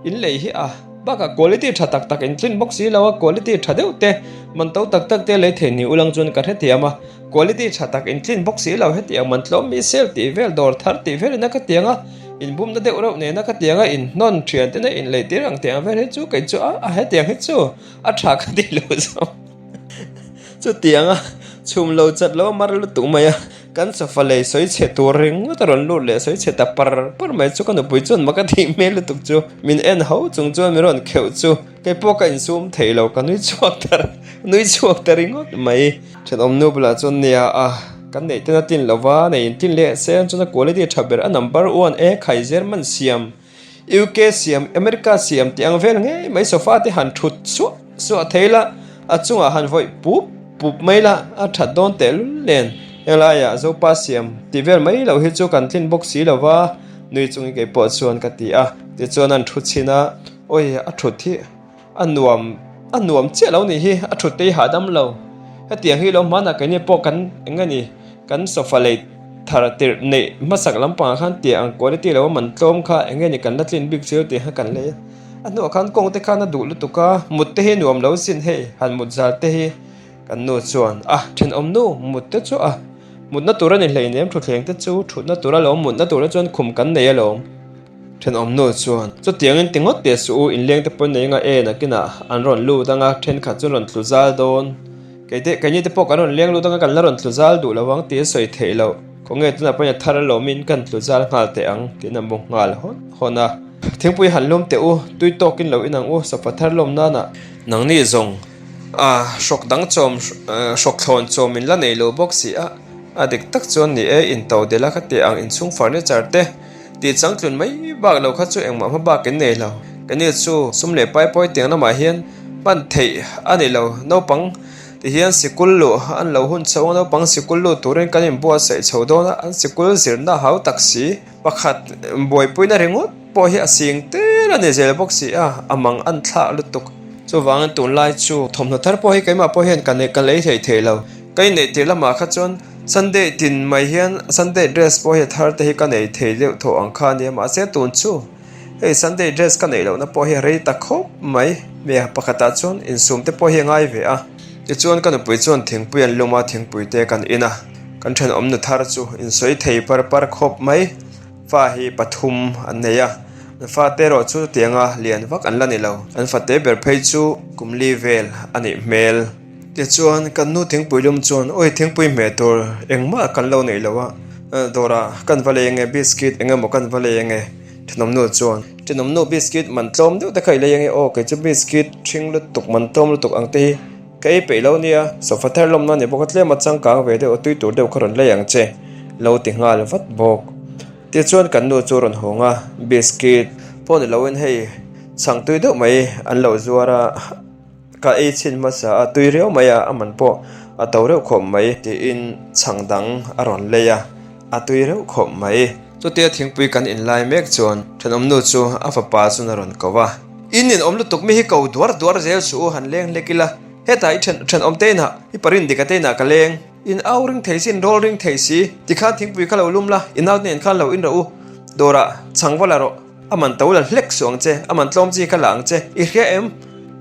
in lei hi a bakah quality tha tak tak in tlin bawk si lo a, quality tha deuh te man to tak tak te lei thei ni ulang chuan ka hrethiam a, quality tha tak in tlin bawk si lo hetiang man tlawm mi sale tih vel dawr thar tih vel ina ka tiang a, in bumna deuh reuh nena ka tiang a in hnawn thian tena in lei tir ang tiang vel hi chu kei chu a hetiang hi chu a tha ka ti lo zawk. Chutianga chhum lo chat lo mar lutuk mai a, kan sofa lei sawi chhe tur ringawt a rawn lut leh sawi chhe ta par par mai chu ka nupui chuan mak a tih hmel lutuk chu min en ho chung chuan min rawn kheuh chu kei pawh ka insum thei lo ka nui chhuak ta nui chhuak ta ringawt mai. Thenawm nu bulah chuan nia a kan neih ten a tlin lo va, nei in tlin leh se chuan a quality tha ber a number one e Khaizerman siam UK siam, America siam tih ang vel ngei mai sofa te han thut suah suah thei la, a chungah han vawih pup pup mai la, a that dawn tehlul nen. Helaiah Zopa siam tih vel mai loh hi chu kan tlin bawk si lo va, nui chungin kei pawh chuan ka ti a. Tichuan an thu chhin a, Awi a thut hi a nuam a nuam chiah lo nih hi, a thut te hi hahdam lo. Hetiang hi lo hmanah keini pawh kan eng nge ni kan sofa lei thar tirh neih hmasak lampangah khan tiang ang quality lo a man tlawm kha eng nge ni kan la tlin bik zir tih kha kan lei a. A hnuah khan kawng te khan a duh lutuk a, mut te hi nuam lo sin hei han mut zal te hi kan nu chuan a thenawm nu mut te chu a mutna tur a ni hleinem thutthleng te chu thutna tur alawm mutna tur te chuan khum kan nei alawm. Thenawm nu chuan, Chutiangin ti ngawt teh suh u, inleng te pawn nei anga e nakinah an rawn lut anga thenkhat chu an rawn tlu zal dawn. Kei te, keini te pawh kan rawn leng lut anga kan la rawn tlu zal duh lo ang tih a sawi theih loh. Khawnge tunah pawhin a thar alawmin kan tlu zal nghal teh ang tiin a mu nghal hawn hawn a. Thingpui han lum teh u, tui tawkin lo inang u, sofa thar lawm nana. Nangni zawng a hrawk dang chawm, hrawk thlawn chawm in la nei lo bawk si a, a dik tak chuan ni e, in to delh a ka tih ang inchhung furniture te, Tih changtlun mai bak lo kha chu engmah hma bak in nei lo. Keini chu sum leh pai pawi tiang lamah hian hman theih a ni lo. Naupang ti hian sikul luh an lo hun chho a, naupang sikul lut turin kan inbuatsaih chho dawn a, an sikul zirna hau tak si pakhat buaipuina ringawt pawh hi a sing tel a ni zel bawk si a, a mang an thlah lutuk. Chuvangin tunlai chu thawmhnaw thar pawh hi keimah pawh hian ka lei thei thei lo. Ka inneih tirh lamah kha chuan Sunday tin mai hian Sunday dress pawh hi a thar te hi ka nei thei deuh tawh ang kha ania mahse tun chu hei Sunday dress ka neih lohna pawh hi a rei ta khawp mai. Hmeichhe pakhatah chuan insum te pawh hi a ngai ve a, tichuan ka nupui chuan thingpui an lum a, thingpui te kan in a, kan thenawm nu thar chu insawi thei par par khawp mai. Fa hi pathum an nei a, an fate erawh chu chutianga lian vak an la ni lo, an fate ber phei chu kum li vel a nih hmel. Tichuan, kan nu thingpui lum chuan, Awi thingpui hmeh tur engmah kan lo neih lo a, dawrah kan va lei ange, biscuit eng emaw kan va lei ange, thenawm nu chuan, Thenawm nu biscuit man tlawm deuh te kha i lei ange aw, kei chu biscuit ṭhing lutuk man tlawm lutuk ang te hi ka ei peih lo nia, sofa thar lawmna ni bawk a tlem a changkang ve deuh a tui tur deuh kha rawn lei ang che, lo ti nghal vat bawk. Tichuan kan nu chu rawn hawng a, biscuit pawh ni loin hei chhang tui deuh mai an lo zuar a. Ka ei chhin hmasa a, tui riau mai a, a man pawh a to reuh khawp mai tiin chhang dang a rawn lei a, a tui reuh khawp mai. Chutia thingpui kan in lai mek chuan thenawmnu chu a fapa chuan a rawn ko a. In in awm lutuk mi hi ko duar duar zel suh u han leng hlek ila, hetah i thenawm te inah i parin dika te inah ka leng. In au ring thei si, in rawl ring thei si, tikhan thingpui kha lo lum la, i naute nen khan lo in rawh u, dawrah chhang va la rawh, a man to la hlek suh ang che, a man tlawm chi kha la ang che, i hria em?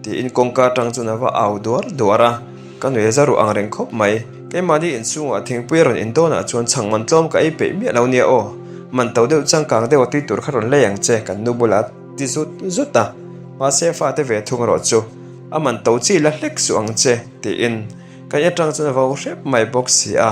Tiin kawngka atang chuan a va au duar duar a, ka nui a za ruh ang reng khawp mai. Keimahni inchhungah thingpui a rawn in dawnah chuan chhang man tlawm ka ei peih miah lo nia aw, man to deuh changkang deuh a tui tur kha rawn lei ang che kan nu bulah a ti zut zut a, mahse fate ve thung erawh chu a man to chi la hlek suh ang che tiin Kan atang chuan a vo hrep mai bawk si a.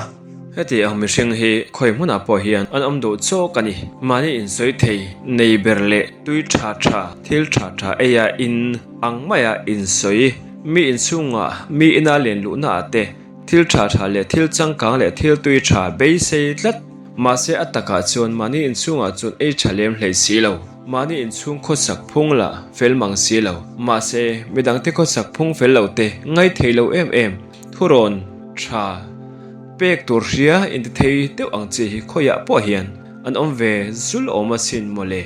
Heti ang mihring hi khawi hmunah pawh hian an awm duh chawk a ni. Mahni insawi thei nei ber leh tui tha tha, thil tha tha eia in ang maia insawi, mi inchhungah, mi ina len luhna ah te thil tha tha leh thil changkang leh thil tui tha beisei tlat. Mahse a takah chuan mahni inchhungah chuan ei tha lem hlei si lo. Mahni inchhung khawsak phung la fel mang si lo. Mahse, midangte khawsak phung fel lo te ngai thei lo em em, thurawn tha pek tur hria intithei deuh ang chi hi khawiah pawh hian an awm ve zul awm asin mawle.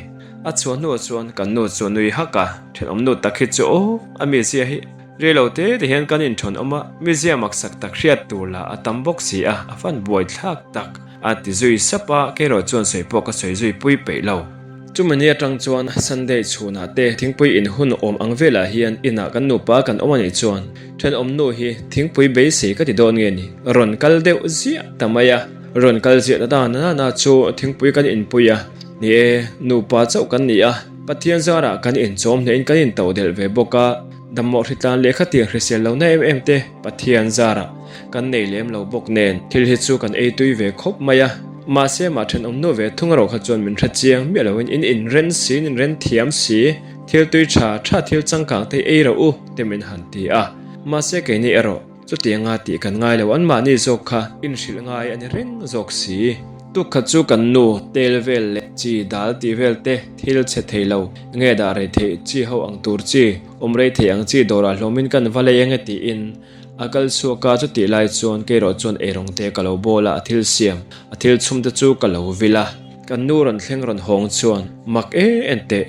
A chhuah hnuah chuan kan nu chu nui hak a, thenawm nu tak hi chu aw, a mizia hi rei lo te te hian kan inthawn awm a, mizia maksak tak hriat tur lah a tam bawk si a, a fan buaithlak tak a ti zui sap a, keirawh chuan sawi pawh ka sawi zui pui peih lo. Chumi ni atang chuan Sunday chhunah te thingpui in hun awm ang velah hian inah kan nupa kan awm anih chuan thenawm nu hi thingpui beisei ka ti dawn nge ni? Rawn kal deuh ziah ta mai a, rawn kal ziah ta dan na na chu thingpui kan inpui a, ni e, nupa chauh kan ni a, Pathian zarah kan inchawm hnehin kan intodelh ve bawk a, Damawh hritlan lehkha tiang hrisel lo na em em te Pathian zarah kan nei lem lo bawk nen thil hi chu kan ei tui ve khawp mai a. Mahse mah thenawm nu ve thung erawh kha chuan min hre chiang miah loin in inren si in inren thiam si thil tui tha tha thil changkang te ei rawh u te min han ti a. Mahse keini erawh chutianga tih kan ngai lo anmahni zawk kha inhrilh ngai a ni reng zawk si. Tukkhat chu kan nu tel vel leh chi dal tih vel te thil chhe thei lo nge dah rei theih chi ho ang tur chi awm rei thei ang chi dawrah hlawmin kan va lei ange tiin a kal chhuak a chutih lai chuan keirawh chuan eirawng te ka lo bawl a a thil siam a thil chhum te chu ka lo vil a kan nu rawn thleng rawn hawng chuan mak e en teh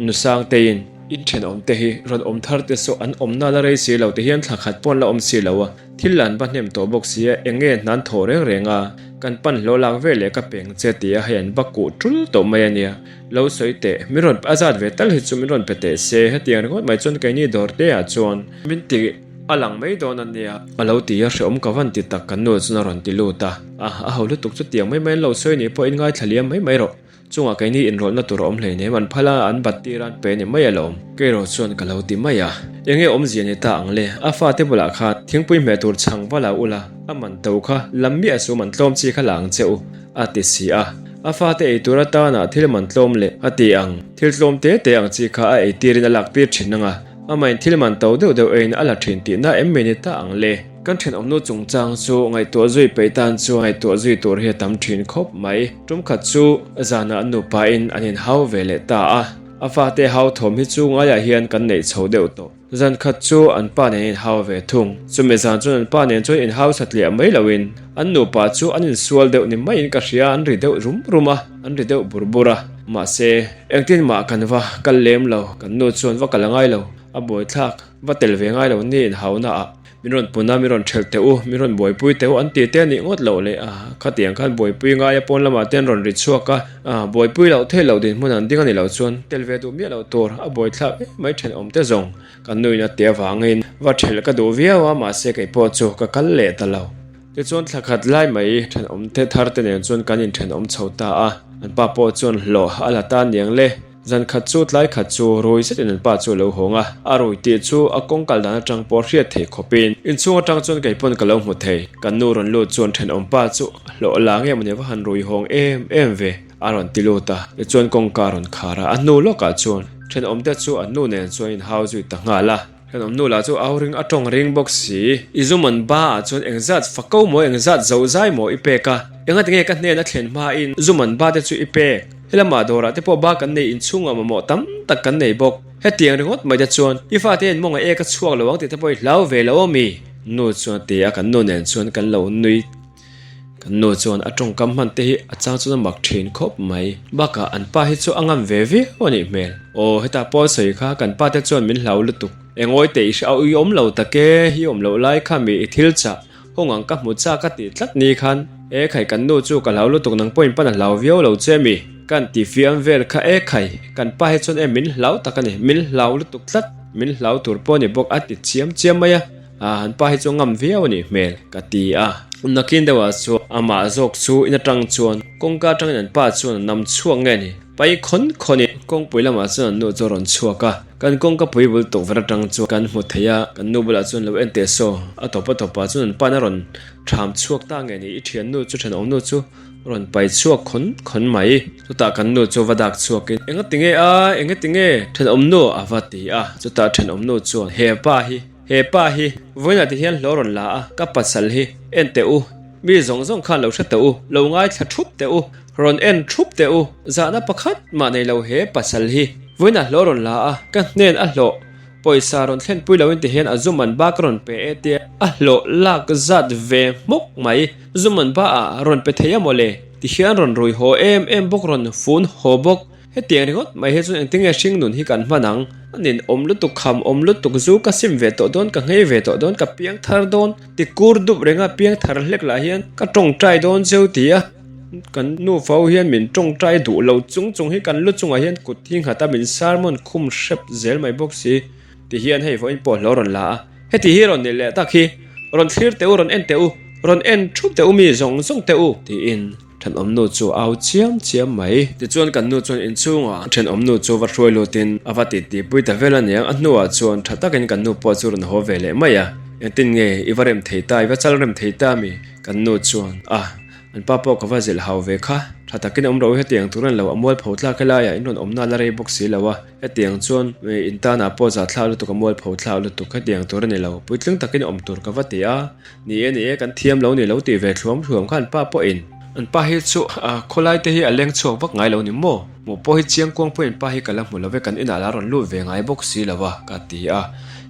nu Sangteiin in thenawm te hi rawn awm thar te saw an awmna la rei si lo ti hian thla khat pawh an la awm si lo a. Thil an va hnem tawh bawk sia, eng nge hnan thawh reng reng a, kan pan hlawh lak ve leh ka peng che tia hei an va kuh tul tawh mai a nia. Lo sawi teh, min rawn a zat ve tal hi chu min rawn pe teh se, hetiang ringawt mai chuan keini dawr te ah chuan min ti a lang mai dawn a nia. A lo ti a, hrehawm ka van ti tak kan nu chuan a rawn ti lut a, a a ho lutuk chu tiang mai mai an lo sawi nih pawh in ngaithla liam mai mai rawh. Chungah keini inrawlhna tur a awm hleinem, an phal a, an bat tir a, an pe ni mai alawm. Keirawh chuan ka lo ti mai a. Enge awmzia ni ta ang le, a fate bulah khan thingpui hmeh tur chhang va la ula, a man to kha lam miah su man tlawm chi kha la ang che u, a ti si a. A fate ei tur atana thil man tlawm leh a ti ang, thil tlawm te te ang chi kha a ei tirin a lak tir thin ang a, amahin thil man to deuh deuh eiin a la thin tihna em mai ni ta ang le. Kan thenawmnu chungchang chu ngaihtuah zui peih tan chu ngaihtuah zui tur hi a tam thin khawp mai. Tum khat chu zanah an nupain an inhau ve leh ta a, a fate hau thawm hi chu ngaiah hian kan neih chho deuh tawh. Zan khat chu an pa nen inhau ve thung. Chumi zan chuan an pa nen chuan inhau satliah mai loin an nupa chu an insual deuh ni maiin ka hria, an ri deuh rum rum a, an ri deuh bur bur a. Mahse, engtin mah kan va kal lem lo, kan nu chuan va kal a ngai lo, a buaithlak va tel ve ngai lo ni inhauna ah. Min rawn pun a, min rawn ṭhelh teh u, min rawn buaipui teh u an ti te a nih ngawt loh leh a, khatiang khan buaipui ngai a pawn lamah te an rawn ri chhuak a, a buaipui loh theih loh dinhmun an ding a nih loh chuan tel ve duh miah loh tur a buaithlak em mai ṭhenawm te zawng kan nuin a tih avangin va ṭhelh ka duh viau a, mahse kei pawh chu ka kal leh ta lo. Tichuan thla khat lai mai ṭhenawm te thar te nen chuan kan inṭhenawm chho ta a, an pa pawh chuan hlawh a la ta niang le. Zan khat chu tlai khat chu rui zetin an pa chu a lo hawng a, a rui tih chu a kawng kal dan atang pawh hriat theih khawpin inchhung atang chuan kei pawn ka lo hmu thei. Kan nu rawn lut chuan thenawm pa chu hlawh la nge mawni va han rui hawng em em ve a rawn ti lut a, tichuan kawngka a rawn khar a, a hnu lawkah chuan thenawm te chu an nu nen chuan inhau zui ta nghal a. Thenawm nu lah chu au ring a tawng ring bawk si. I zum an ba ah chuan engzat fako maw engzat zo zai maw i pek a, engati nge ka hnen a thlen hma in zum an ba te chu i pek? Helama dawrah te pawh ba kan nei inchhungah mamawh tam tak kan nei bawk. Hetiang ringawt mai te chuan i fate in mawnga ek a chhuak lo ang tih te pawh i hlau ve lo ami? Nu chuan a ti a, kan nu nen chuan kan lo nui. Kan nu chuan a tawngkam hman te hi a chang chuan a mak thin khawp mai. Bakah an pa hi chu a ngam ve viau a nih hmel. Aw hetah pawl sawi kha kan pa te chuan min hlau lutuk. Engawi teh i hre au i awm lo tak e, i awm loh lai kha mi i thil chah. Hung ang ka hmu chak a tih tlat ni khan, E khai kan nu chu ka hlau lutuk nang pawhin pan a hlau viau lo che mi? Kan ti fiam vel kha e khai, kan pa hi chuan e min hlau tak a ni, min hlau lutuk tlat, min hlau tur pawh a ni bawk a ti chiam chiam mai a, ah an pa hi chu ngam viau a nih hmel ka ti a. Nakin deuhah chuan amah zawk chu in atang chuan kawngka atangin an pa chuan a nam chhuak nge ni? Pai khawn khawnin kawngpui lamah chuan an nu chu a rawn chhuak a, kan kawngka pui bul tukverh atang chuan kan hmu thei a, kan nu bulah chuan lo en teh saw, a tawp a tawpah chuan an pa'n a rawn ṭham chhuak ta nge ni, i ṭhiannu chu ṭhenawmnu chu rawn pai chhuak khawn khawn mai. Chutah kan nu chu va dak chhuakin, Enga tinge a, enga tinge? Ṭhenawmnu a va ti a, chutah ṭhenawmnu chuan, He pa hi, he pa hi, vawiinah ti hian hlawh rawn la a, ka pasal hi, en teh u, mi zawng zawng khan lo hre teh u, lo ngaithla ṭhup teh u, Rawn en thup teh u, zahna pakhat mah nei lo he pasal hi. Vawiin a hlawh rawn la a, ka hnen a hlawh pawisa rawn thlenpui loin ti hian a zu man ba ka rawn pe e tia a hlawh lak zat ve hmawk mai. Zu man ba ah rawn pe thei a maw le? Ti hian rawn rui haw em em bawk rawn fun haw bawk. Hetiang ringawt mai hi chuan engtinge hringnun hi kan hman ang? A nin awm lutuk, kham awm lutuk, zu ka sim ve tawh dawn, ka nghei ve tawh dawn, ka piang thar dawn, ti kur dup renga piang thar hlek lah hian ka tawngtai dawn cheu ti a. Kan nufa ho hian min tawngtai duh lo chung chung hi kan lu chungah hian kut hi nghat a min sermon khum hrep zel mai bawk si ti hian hei vawiin pawh hlawh rawn la a heti hi rawn ni leh tak hi rawn thlir teh u rawn en teh u rawn en thup teh u mi zawng zawng teh u tiin thenawmnu chu a au chiam chiam mai. Tichuan kan nu chuan inchhungah thenawmnu chu va hruai lutin a va titi pui ta vel aniang a hnuah chuan tha takin kan nu pawh chu rawn haw ve leh mai a engtin nge i va rem thei ta i va chal rem thei ta mi kan nu chuan a An pa pawh ka va zilh hau ve kha. Tha takin awm rawh u hetiang tur an lo a mualpho tlak helaiah in rawn awmna la rei bawk si lo a, hetiang chuan in tanah pawh zah thlak lutuk a mualpho thlak lutuk hetiang tur a ni lo, puitling takin awm tur ka va ti a, ni e ni e kan thiam lo ni lo tih ve thluam thluam kha an pa pawhin. An pa hi chu khawlai te hi a leng chhuak vak ngai lo ni maw? Hmuh pawh hi chiang kuang pawhin pa hi ka la hmu lo ve kan inah la rawn lut ve ngai bawk si lo a ka ti a,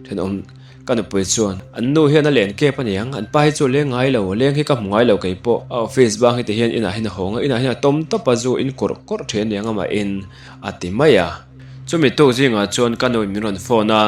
thenawm. Ka nupui chuan, An nu hian a len kep a niang, an pa hi chu a leng ngai lo, leng hi ka hmu ngai lo kei pawh. A office bang hi ti hian inah hian a hawng a, inah hian a tawm tawp a, zu in kawrh kawrh thin a niang amah in a ti mai a. Chumi tuk zingah chuan ka nuin min rawn phone a,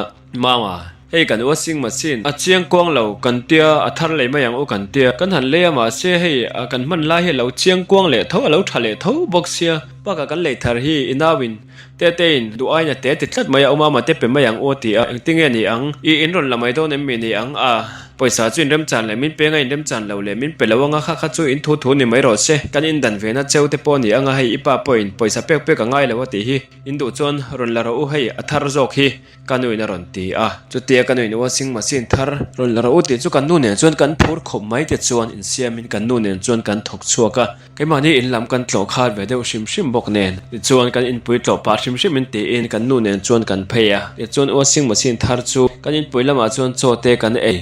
Mama, hei kan washing machine a chiang kuang lo kan tia, a thar lei mai ang u kan tia, kan han lei a mahse hei kan hman lai hi a lo chiang kuang leh tho, a lo tha leh tho bawk sia, bakah kan lei thar hi i nauin Tetein, duh aiin a te ti tlat mai a, u mama te pe mai ang u a ti a, engtinge ni ang? I in rawn la mai dawn em mi ni ang? A, pawisa chu in remchan leh min peng a, in remchan lo leh min pe lo anga kha kha chu in thu thu ni mai rawh se, kan in dan vena cheu te pawh a ni anga hei i pa pawhin pawisa pek pek a ngai lo a tih hi, in duh chuan rawn la rawh u hei a thar zawk hi. Ka nuin a rawn ti a, chutia ka nuin washing machine thar rawn la rawh u tih chu kan nu nen chuan kan phur khawp mai te chuan insiamin kan nu nen chuan kan thawk chhuak a, keimahni in lam kan tlawh khat ve deuh hrim hrim bawk nen tichuan kan inpui tlawh pah hrim hrim in tiin kan nu nen chuan kan phei a, tichuan washing machine thar chu kan inpui lamah chuan chaw te kan ei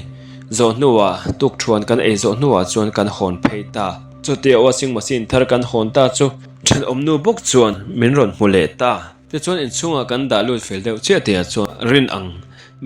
zawh hnuah tukthuan kan ei zawh hnuah chuan kan hawn phei ta, chutia washing machine thar kan hawn ta chu thenawmnu bawk chuan min rawn hmu leh ta. Tichuan inchhungah kan dah lut fel deuh chiah tihah chuan rin ang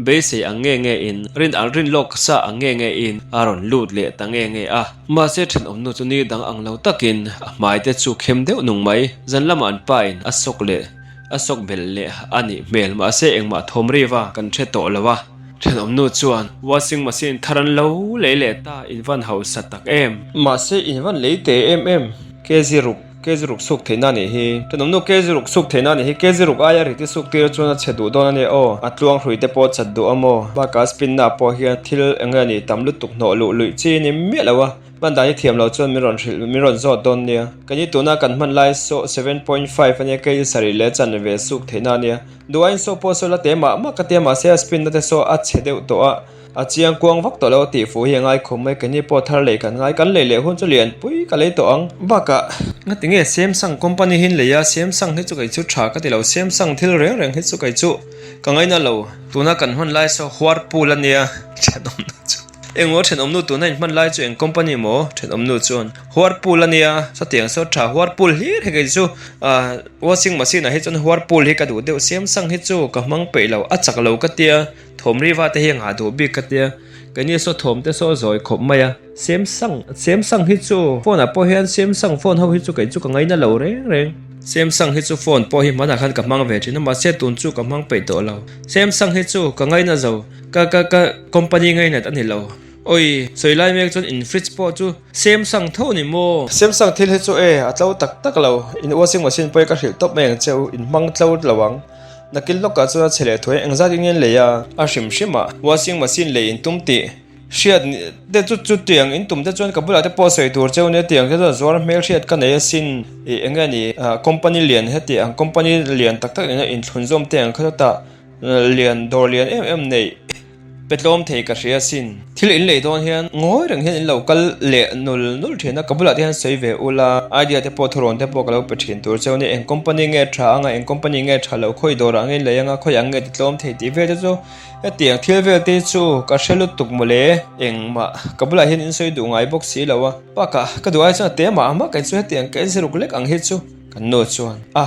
beisei ang nge nge in, rin ang rin lawk sa ang nge nge in a rawn lut leh ta nge nge a. Mahse thenawmnu chu ni dang ang lo takin a hmai te chu khem deuh nung mai. Zan lamah an pa in a sawk leh a sawk belh leh a nih hmel mahse engmah thawm riva kan hre tawh lo a. Thenawmnu chuan washing machine thar an lo lei leh ta in van hausa tak em. Mahse in van lei teh em em kg ruk. Kg ruk suk theihna anih hi. Thenawmnu kg ruk suk theihna anih hi. Kg ruk aia riti suk tir chuan a chhe duh dawn a nia aw. A tluang hrui te pawh a chat duh a maw. Bakah spin na pawh hian thil eng nge ni tam lutuk hnawh luh luih chi a ni miah lo a. Hman dan hi thiam lo chuan min rawn hrilh min rawn zawt dawn nia. Keini tuna kan hman lai saw 7.5 a nia kg sarih leh chanve suk theihna a nia. Duh aiin saw pawh saw la te mah mah ka tia mahse a spin na te saw a chhe deuh tawh a. A chiang kuang vak tawh lo a tih fuh hi a ngai khum mai, keini pawh thar lei kan ngai, kan lei leh hun chu lian pui ka lei tawh ang. Bakah, ngati nge Samsung company hi an lei a, Samsung hi chu kei chu tha ka ti lo, Samsung thil reng reng hi chu kei chu ka ngaina lo. Tuna kan hman lai saw Whirlpool a nia, thenawmnu chu engmaw thenawmnu tuna in hman lai chu eng company maw thenawmnu chuan Whirlpool a nia, sawtiang saw tha Whirlpool hlir hi kei chu ah washing machine ah hi chuan Whirlpool hi ka duh deuh, Samsung hi chu ka hmang peih lo, a chak lo ka tia. Thawm riva te hi a ngah duh bik ka tia, keini saw thawm te saw zawi khawp mai a. Samsung, Samsung hi chu phone ah pawh hian Samsung phone ho hi chu kei chu ka ngaina lo reng reng. Samsung hi chu phone pawh hi hmanah khan ka hmang ve thin a mahse tun chu ka hmang peih tawh lo. Samsung hi chu ka ngaina zo, ka ka ka company ngainat a ni lo.
Oi, sawi lai mek chuan in fridge pawh chu Samsung tho ni maw?
Samsung thil hi chu e, a tlo tak tak lo. In washing machine pawh hi ka hrilh tawp mai ang che u, in hmang tlo lo ang. Nakin lawkah chuan a chhe leh thuai engzat in nge lei a? A hrim hrim a, washing machine lei in tum tih hriat te chu chutiang in tum te chuan ka bulah te pawh sawi tur cheu nia tiang te chuan zuar hmel hriat ka nei asin. Ih eng nge ni company lian heti ang company lian tak tak nena inthlunzawm te ang kha chutah lian dawr lian em em neih Pe tlawm thei ka hria sin. Thil in lei dawn hian ngawi reng hian in lo kal leh nul nul thin a, ka bulah te hian sawi ve ula, idea te pawh thurawn te pawh ka lo pe thin tur cheu nia, eng company nge tha anga, eng company nge tha lo, khawi dawrah nge in lei anga, khawi ang nge ti tlawm thei tih vel te chu hetiang thil vel te chu ka hre lutuk mawle. Engmah ka bulah hian in sawi duh ngai bawk si lo a, bakah ka duh ai chuan a te mah mah kei chu hetiang ka inziruk lek ang hi chu kan nu chuan a.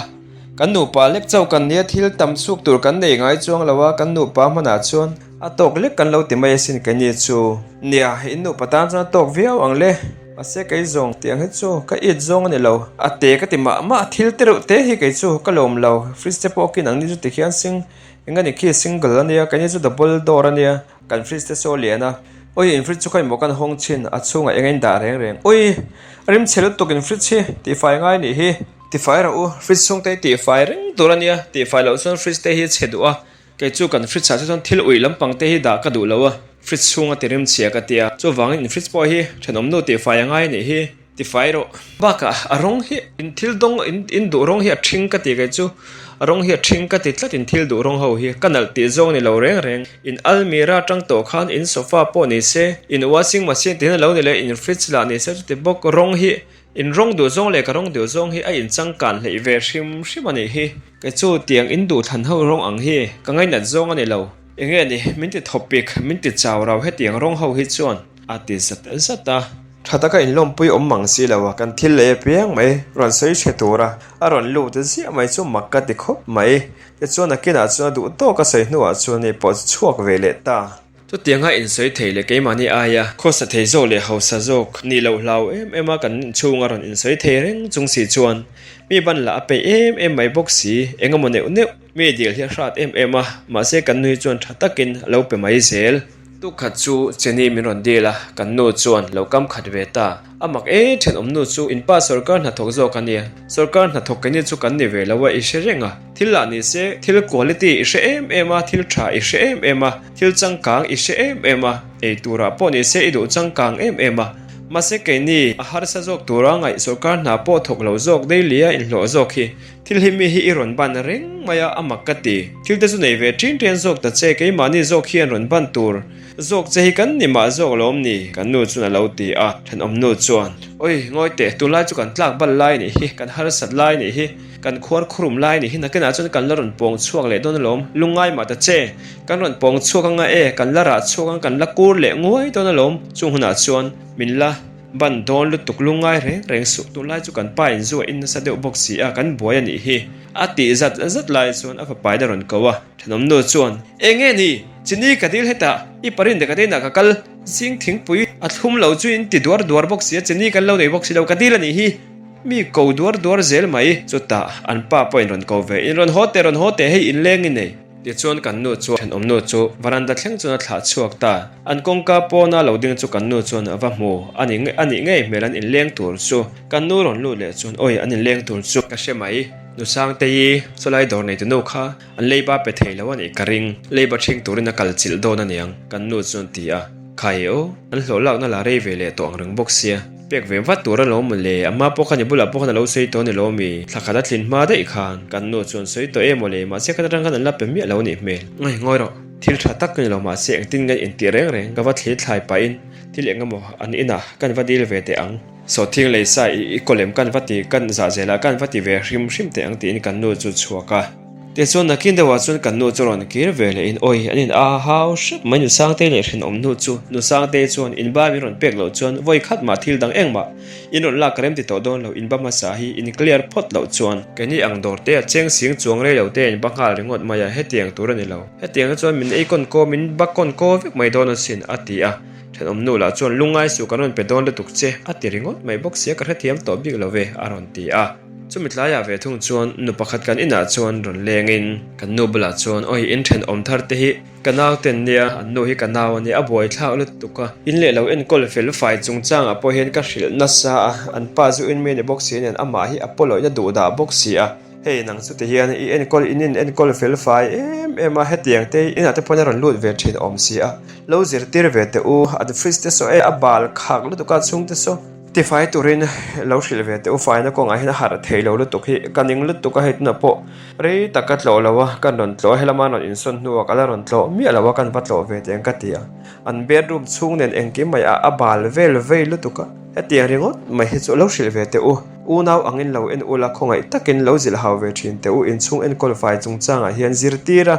Kan nupa lek chauh kan nia thil tam chhuk tur kan nei ngai chuang lo a, kan nupa hmanah chuan a tawk lek kan lo ti mai asin keini chu. Nia, in nupa tan chuan a tawk viau ang le. Mahse kei zawng tiang hi chu ka it zawng a ni lo. A te ka ti mah mah, thil te reuh te hi kei chu ka lawm lo. Fridge te pawh kin ang ni chu tikhian sing eng a ni khi single a nia, keini chu double door a nia. Kan fridge te saw lian a, Ui in fridge chu khawi maw kan hawng chhin, a chhungah eng a in dah reng reng. Ui! A rim chhe lutuk in fridge hi tihfai ngai nih hi. Tifai rawh u, fridge chhung te hi tihfai reng tur a nia, tihfai loh chuan fridge te hi a chhe duh a, kei chu kan fridge ah te chuan thil uih lampang te hi dah ka duh lo a, fridge chhung a ti rim chhia ka tia, chuvangin in fridge pawh hi thenawm nu tihfai a ngai nih hi. Tifai rawh. Bakah a rawng hi in thil dawng in in duh rawng hi a ṭhing ka ti kei chu, a rawng hi a ṭhing ka ti tlat in thil duh rawng ho hi ka nalh tih zawng ni lo reng reng. In almirah aṭang tawh khan in sofa pawh ni se, in washing machine tihna lo ni leh in fridge lah ni se chuti bawk rawng hi in rawng duh zawng leh ka rawng duh zawng hi a inchangkan hleih ve hrim hrim a nih hi. Kei chu tiang in duh thlan ho rawng ang hi ka ngainat zawng a ni lo. Enge ni min ti thawpik min ti chau rau hetiang rawng ho hi chuan a ti zat zat a. Tha taka inlawmpui awm mang si lo a, kan thil lei apiang mai rawn sawi chhe tura a rawn lut ziah mai chu mak ka ti khawp mai. Tichuan nakinah chuan a duh tawk a sawi hnuah chuan hei pawh chu chhuak ve leh ta. Chutianga insawi thei leh keimahni aia khawsa thei zawk leh hausa zawk nih loh hlau em em a kan inchhunga rawn insawi thei reng chung si chuan mi ban lah a peih em em mai bawk si, eng emaw neuh neuh mi dil hi a hrat em em a, mahse kan nui chuan tha takin a lo pe mai zel. Tukhat chu Chini min rawn dil a, kan nu chuan lo kam khat ve ta. A mak e, thenawm nu chu in pa sawrkar hnathawk zawk a nia. Sawrkar hnathawk keini chu kan ni ve lo a, i hre reng a. Thil lah ni se, thil quality i hre em em a, thil tha i hre em em a, thil changkang i hre em em a, ei turah pawh ni se i duh changkang em em a. Mahse keini, a harsa zawk tura ngaih sawrkar hna pawh thawk lo zawk daily a inhlawh zawk hi. Thil hi mi hi i rawn ban reng mai a, a mak ka ti. Thil te chu nei ve ṭin ṭen zawk ta che, keimahni zawk hian rawn ban tur zawk che hi kan ni mah zawk lawm ni? Kan nu chuan a lo ti a, thenawm nu chuan, Oi, ngawi teh, tunlai chu kan tlak bal lai nih hi, kan harsat lai nih hi, kan khuar khurum lai nih hi, nakinah chuan kan la rawn pawng chhuak leh dawn alawm, lungngai mah ta che, kan rawn pawng chhuak anga e, kan la rah chhuak ang, kan la kur leh nguai dawn alawm, chung hunah chuan min la. Ban dawn lutuk lungngai reng reng suh, tunlai chu kan pa in zu a in nasa deuh bawk si a, kan buai a nih hi. A tih zat zat lai chuan a fapa in a rawn ko a, thenawm nu chuan, Eng nge ni? Chini ka dil hetah, i parin leh ka deinah ka kal, zing thingpui a thlum lo chu in ti duar duar bawk si a, chini kan lo nei bawk si lo, ka dil a nih hi. Mi ko duar duar zel mai, chutah an pa pawh in rawn ko ve, in rawn haw teh rawn haw teh hei inleng i nei. Tichuan kan nu chuan thenawm nu chu varanda thleng chuan a thlah chhuak ta. An kawngka pawna lo ding chu kan nu chuan a va hmu a ni a nih ngei hmel an inleng tur chu. Kan nu rawn lut leh chuan awi an inleng tur chu ka hre mai. Nu Sangtei chawlai dawr nei tunu kha an leiba pe thei lo a nih ka ring. Leiba ṭhing turin a kal chilh dawn a niang kan nu chuan ti a. Khai aw, an hlawh lakna la rei ve leh tawh ang reng bawk sia. Pek ve vat tur alawm mawle, a hma pawh khan i bulah pawh khan a lo sawi tawh a ni lo mi? Thla khat a tlin hma daih khan kan nu chuan sawi tawh em mawle, mahse khat atang khan an la pe miah lo nih hmel. Ngaih ngawi rawh, thil tha tak ka ni lo mahse engtin nge intih reng reng ka va thli thlai pahin thil eng emaw an inah kan va dil ve teh ang. Sawhthing lei sa i kawlem kan va ti kan zah zelah kan va ti ve hrim hrim teh ang tiin kan nu chu chhuak a. Tichuan nakin deuhah chuan kan nu chu rawn kir ve leh in awi an in a hau hrep mai Nu Sangtei leh hrinawm nu chu Nu Sangtei chuan in ba min rawn pek loh chuan vawi khat mah thil dang engmah in rawn lak rem ti tawh dawn lo in ba hmasa hi in clear phawt loh chuan keini ang dawr te a cheng sing chuang rei lo te in ba nghal ringawt mai a hetiang tur a ni lo hetiang chuan min ei kawn kaw min ba kawn kaw vek mai dawn asin a ti a thenawm nu lah chuan lungngai suh kan rawn pe dawn lutuk che a ti ringawt mai bawk sia ka hrethiam tawh bik lo ve a rawn ti a. Chumi tlaiah ve thung chuan nu pakhat kan inah chuan rawn lengin kan nu bulah chuan awi in thenawm thar te hi ka nau ten nia, an nu hi ka nau a nia, a buaithlak lutuk a, in leh lo enkawl fel fai chungchangah pawh hian ka hrilh nasa a, an pa zu in mi a ni bawk si nen amah hi a pawlawihna duh dah bawk si a. Hei nang chu ti hian i enkawl in in enkawl fel fai em em a, hetiang te hi inah te pawhin a rawn lut ve thin awm si a, lo zirtir ve teh u, an fridge te saw e a bal khak lutuk a chhung te saw tifai turin lo hrilh ve teh u, faina kawngah hian a harh thei lo lutuk hi ka ning lutuk a, hei tunah pawh rei tak ka tlawh lo a, kan rawn tlawh a, helama an rawn insawn hnuah ka la rawn tlawh miah lo a, kan va tlawh ve teh ang ka ti a, an bedroom chhung nen engkim mai a a bal vel vei lutuk a, hetiang ringawt mai hi chu lo hrilh ve teh u. Unau angin lo en ula, khawngaih takin lo zilh hau ve thin teh u, inchhung enkawl fai chungchangah hian zirtir a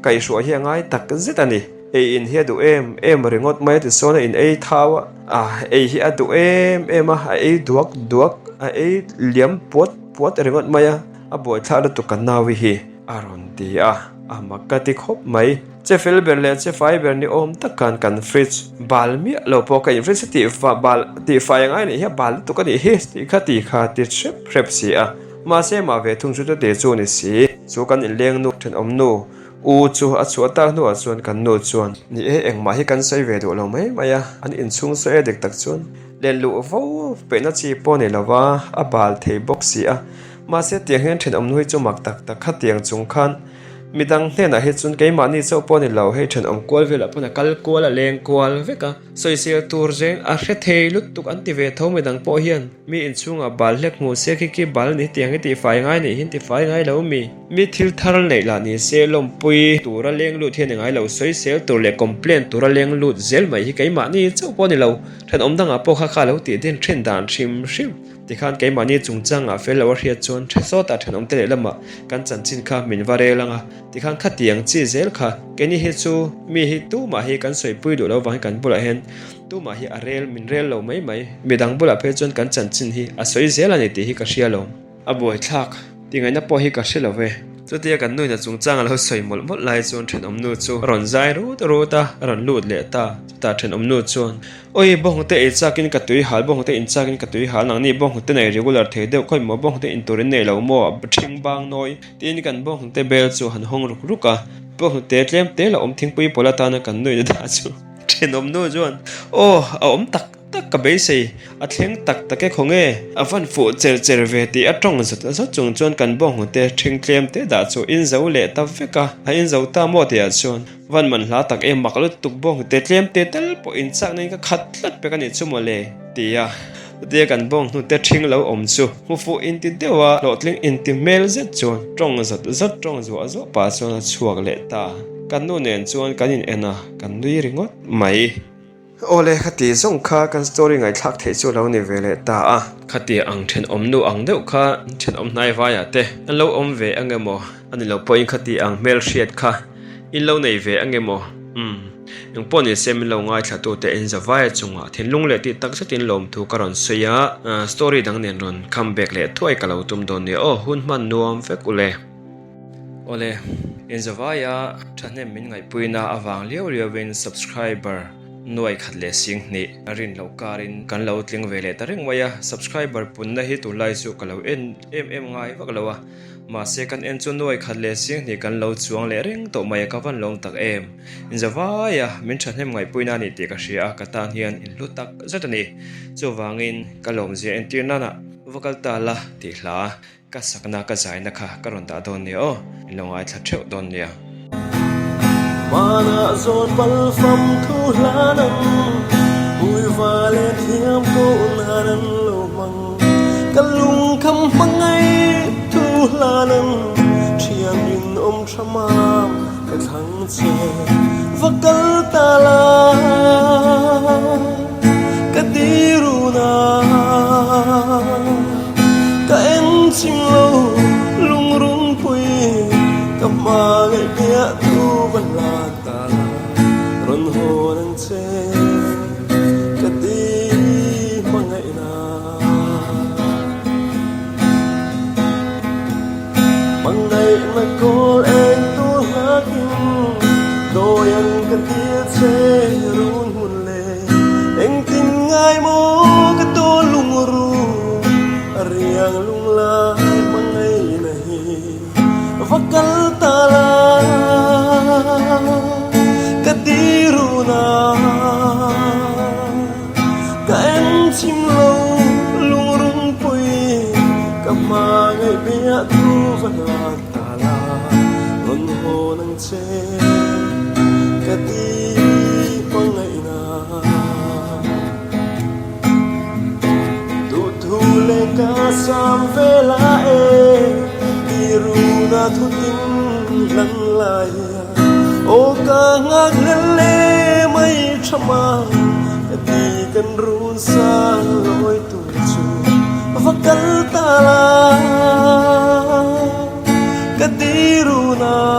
kaihhruai hi a ngai tak zet a ni. Ei in hi a duh em em ringawt mai a tisawn a in ei thau a, a ei hi a duh em em a, a ei duak duak, a ei liam puat puat ringawt mai a, a buaithlak lutuk ka naui hi. A rawn ti a, a mak ka ti khawp mai. Che fel ber leh che fai ber ni awm tak khan kan fridge bal miah lo pawh ka in fridge tih fa bal tih fai angai nih hi a bal lutuk a nih hi tih kha ti kha ti hrep hrep si a. Mahse mah ve thung chu chute chu ni si. Chu kan inleng nu thenawm nu u chu a chhuah tak hnuah chuan kan nu chuan ni e engmah hi kan sawi ve duh lo mai mai a, an inchhung sawi a dik tak chuan len luh vo peihna chi pawh ni lova a bal thei bawk si a. Mahse tiang hian thenawm nu hi chu mak tak tak kha tiang chung khan midang hnenah hi chuan keimahni chauh pawh a ni lo, hei thenawm kual velah pawn a kal kual a leng kual vek a, sawisel tur zeng a hre thei lutuk an ti ve tho midang pawh hian mi inchhungah bal hlek hmu se khi khi bal ni tiang hi tihfai ngai nih hian tifai ngai lo mi. Mi thil thar neih lah ni se lawmpui tura leng lut hian i ngai lo, sawisel tur leh complain tura leng lut zel mai hi keimahni chauh pawh a ni lo, thenawm dangah pawh kha kha lo tih din thin dan hrim hrim. Tikhan keimahni chungchangah fel lo a hriat chuan tha sawtah thenawmte leh lamah kan chanchin kha min va rel ang a, tikhan khatiang chi zel kha keini hi chu mi hi tumah hi kan sawipui duh lo vangin kan bulah hian tumah hi a rel min rel lo mai mai, midang bulah phei chuan kan chanchin hi a sawi zel a ni tih hi ka hria lo. A buaithlak tingaihna pawh hi ka hre lo ve. Chutia kan nuina chungchang a lo sawi mawlh mawlh lai chuan thenawmnu chu a rawn zai rut rut a, a rawn lut leh ta. Chutah thenawmnu chuan, Awi, bawnghnute ei chakin ka tui hal, bawnghnute in chakin ka tui hal, nangni bawnghnute nei regular thei deuh khawi maw, bawnghnute in tur in nei lo maw, ṭhing bang nawi, tiin kan bawnghnute bel chu han hawng ruk ruk a. Bawnghnute tlem te la awm thingpui pawl atana kan nuina dah chu thenawmnu chuan, Aw, a awm tak. Tak ka beisei, a thleng tak tak e khawnge? A van fuh cher cher ve tih a tawng zat zat chung chuan kan bawnghnute ṭhing tlem te dah chu in zo leh ta vek a, a in zo ta maw tihah chuan van man hla tak em mak lutuk bawnghnute tlem te tal pawh in chakna in ka khat tlat pek a nih chu maw le ti a, chutia kan bawnghnute ṭhing lo awm chu hmu fuh inti deuh a, hlawhtling inti hmel zet chuan tawng zat zat tawng zuah zuah pah chuan a chhuak leh ta, kan nu nen chuan kan in en a, kan nui ringawt mai. Awle, khati zawng kha kan story ngaihthlak theih chu a lo ni ve leh ta a. Khati ang thenawm nu ang deuh kha thenawm hnai vaiah te an lo awm ve ang emaw? A ni lo pawhin khati ang hmelhriat kha in lo nei ve ang emaw? Umm, eng pawh ni se min lo ngaithla tute in za vaia chungah thinlung leh tih tak zetin lawmthu ka rawn sawi a, story dang nen rawn come back leh thuai ka lo tum dawn nia aw, hun hman nuam vek ule. Awle, inzavaia thahnem min ngaihpuina avang liau liauin subscriber nuai khat leh sing hnih a rin loh karin kan lo tling ve leh ta reng mai a, subscriber punna hi tunlai chu ka lo en em em ngai vak lo a, mahse kan en chu nuai khat leh sing hnih kan lo chuang leh reng tawh mai a, ka van lawm tak em. Inzavaia min thahnem ngaihpuina a ni tih ka hria a, ka tan hian inhlu tak zet a ni. Chuvangin ka lawmzia entir nana va kal ta la tih hla Ka sakna ka zaina kha ka rawn dah dawn nia aw, in lo ngaithla theuh dawn nia.
Hmanah zawn pal fam thu hlan ang, Huiva leh thiam ko nan an lo hmang. Ka lungkham hmangaih thu hlan ang, Thian rinawm tha mam ka thlang che, Va kal ta la ka ti run a. Ka en chim lo lungrunpui ka hma ngaih piah thu va hlan ta la rawn hawn ang che ka ti hmangaihna. Hmangaihna kawl eng tur hlakin dawi ang ka dil che run hmun le engtin ngai maw ka tawn lung ru a riang lung lai. va hlan ta la, rawn haw nang che ka ti hmangaihna. Duhthu leh ka sam vel a e, ti runa thu tin hlan lai a, aw ka nghak hlel le mai tha ma, ka ti kan run sa lawi tur chu va kal ta la, ka ti runa.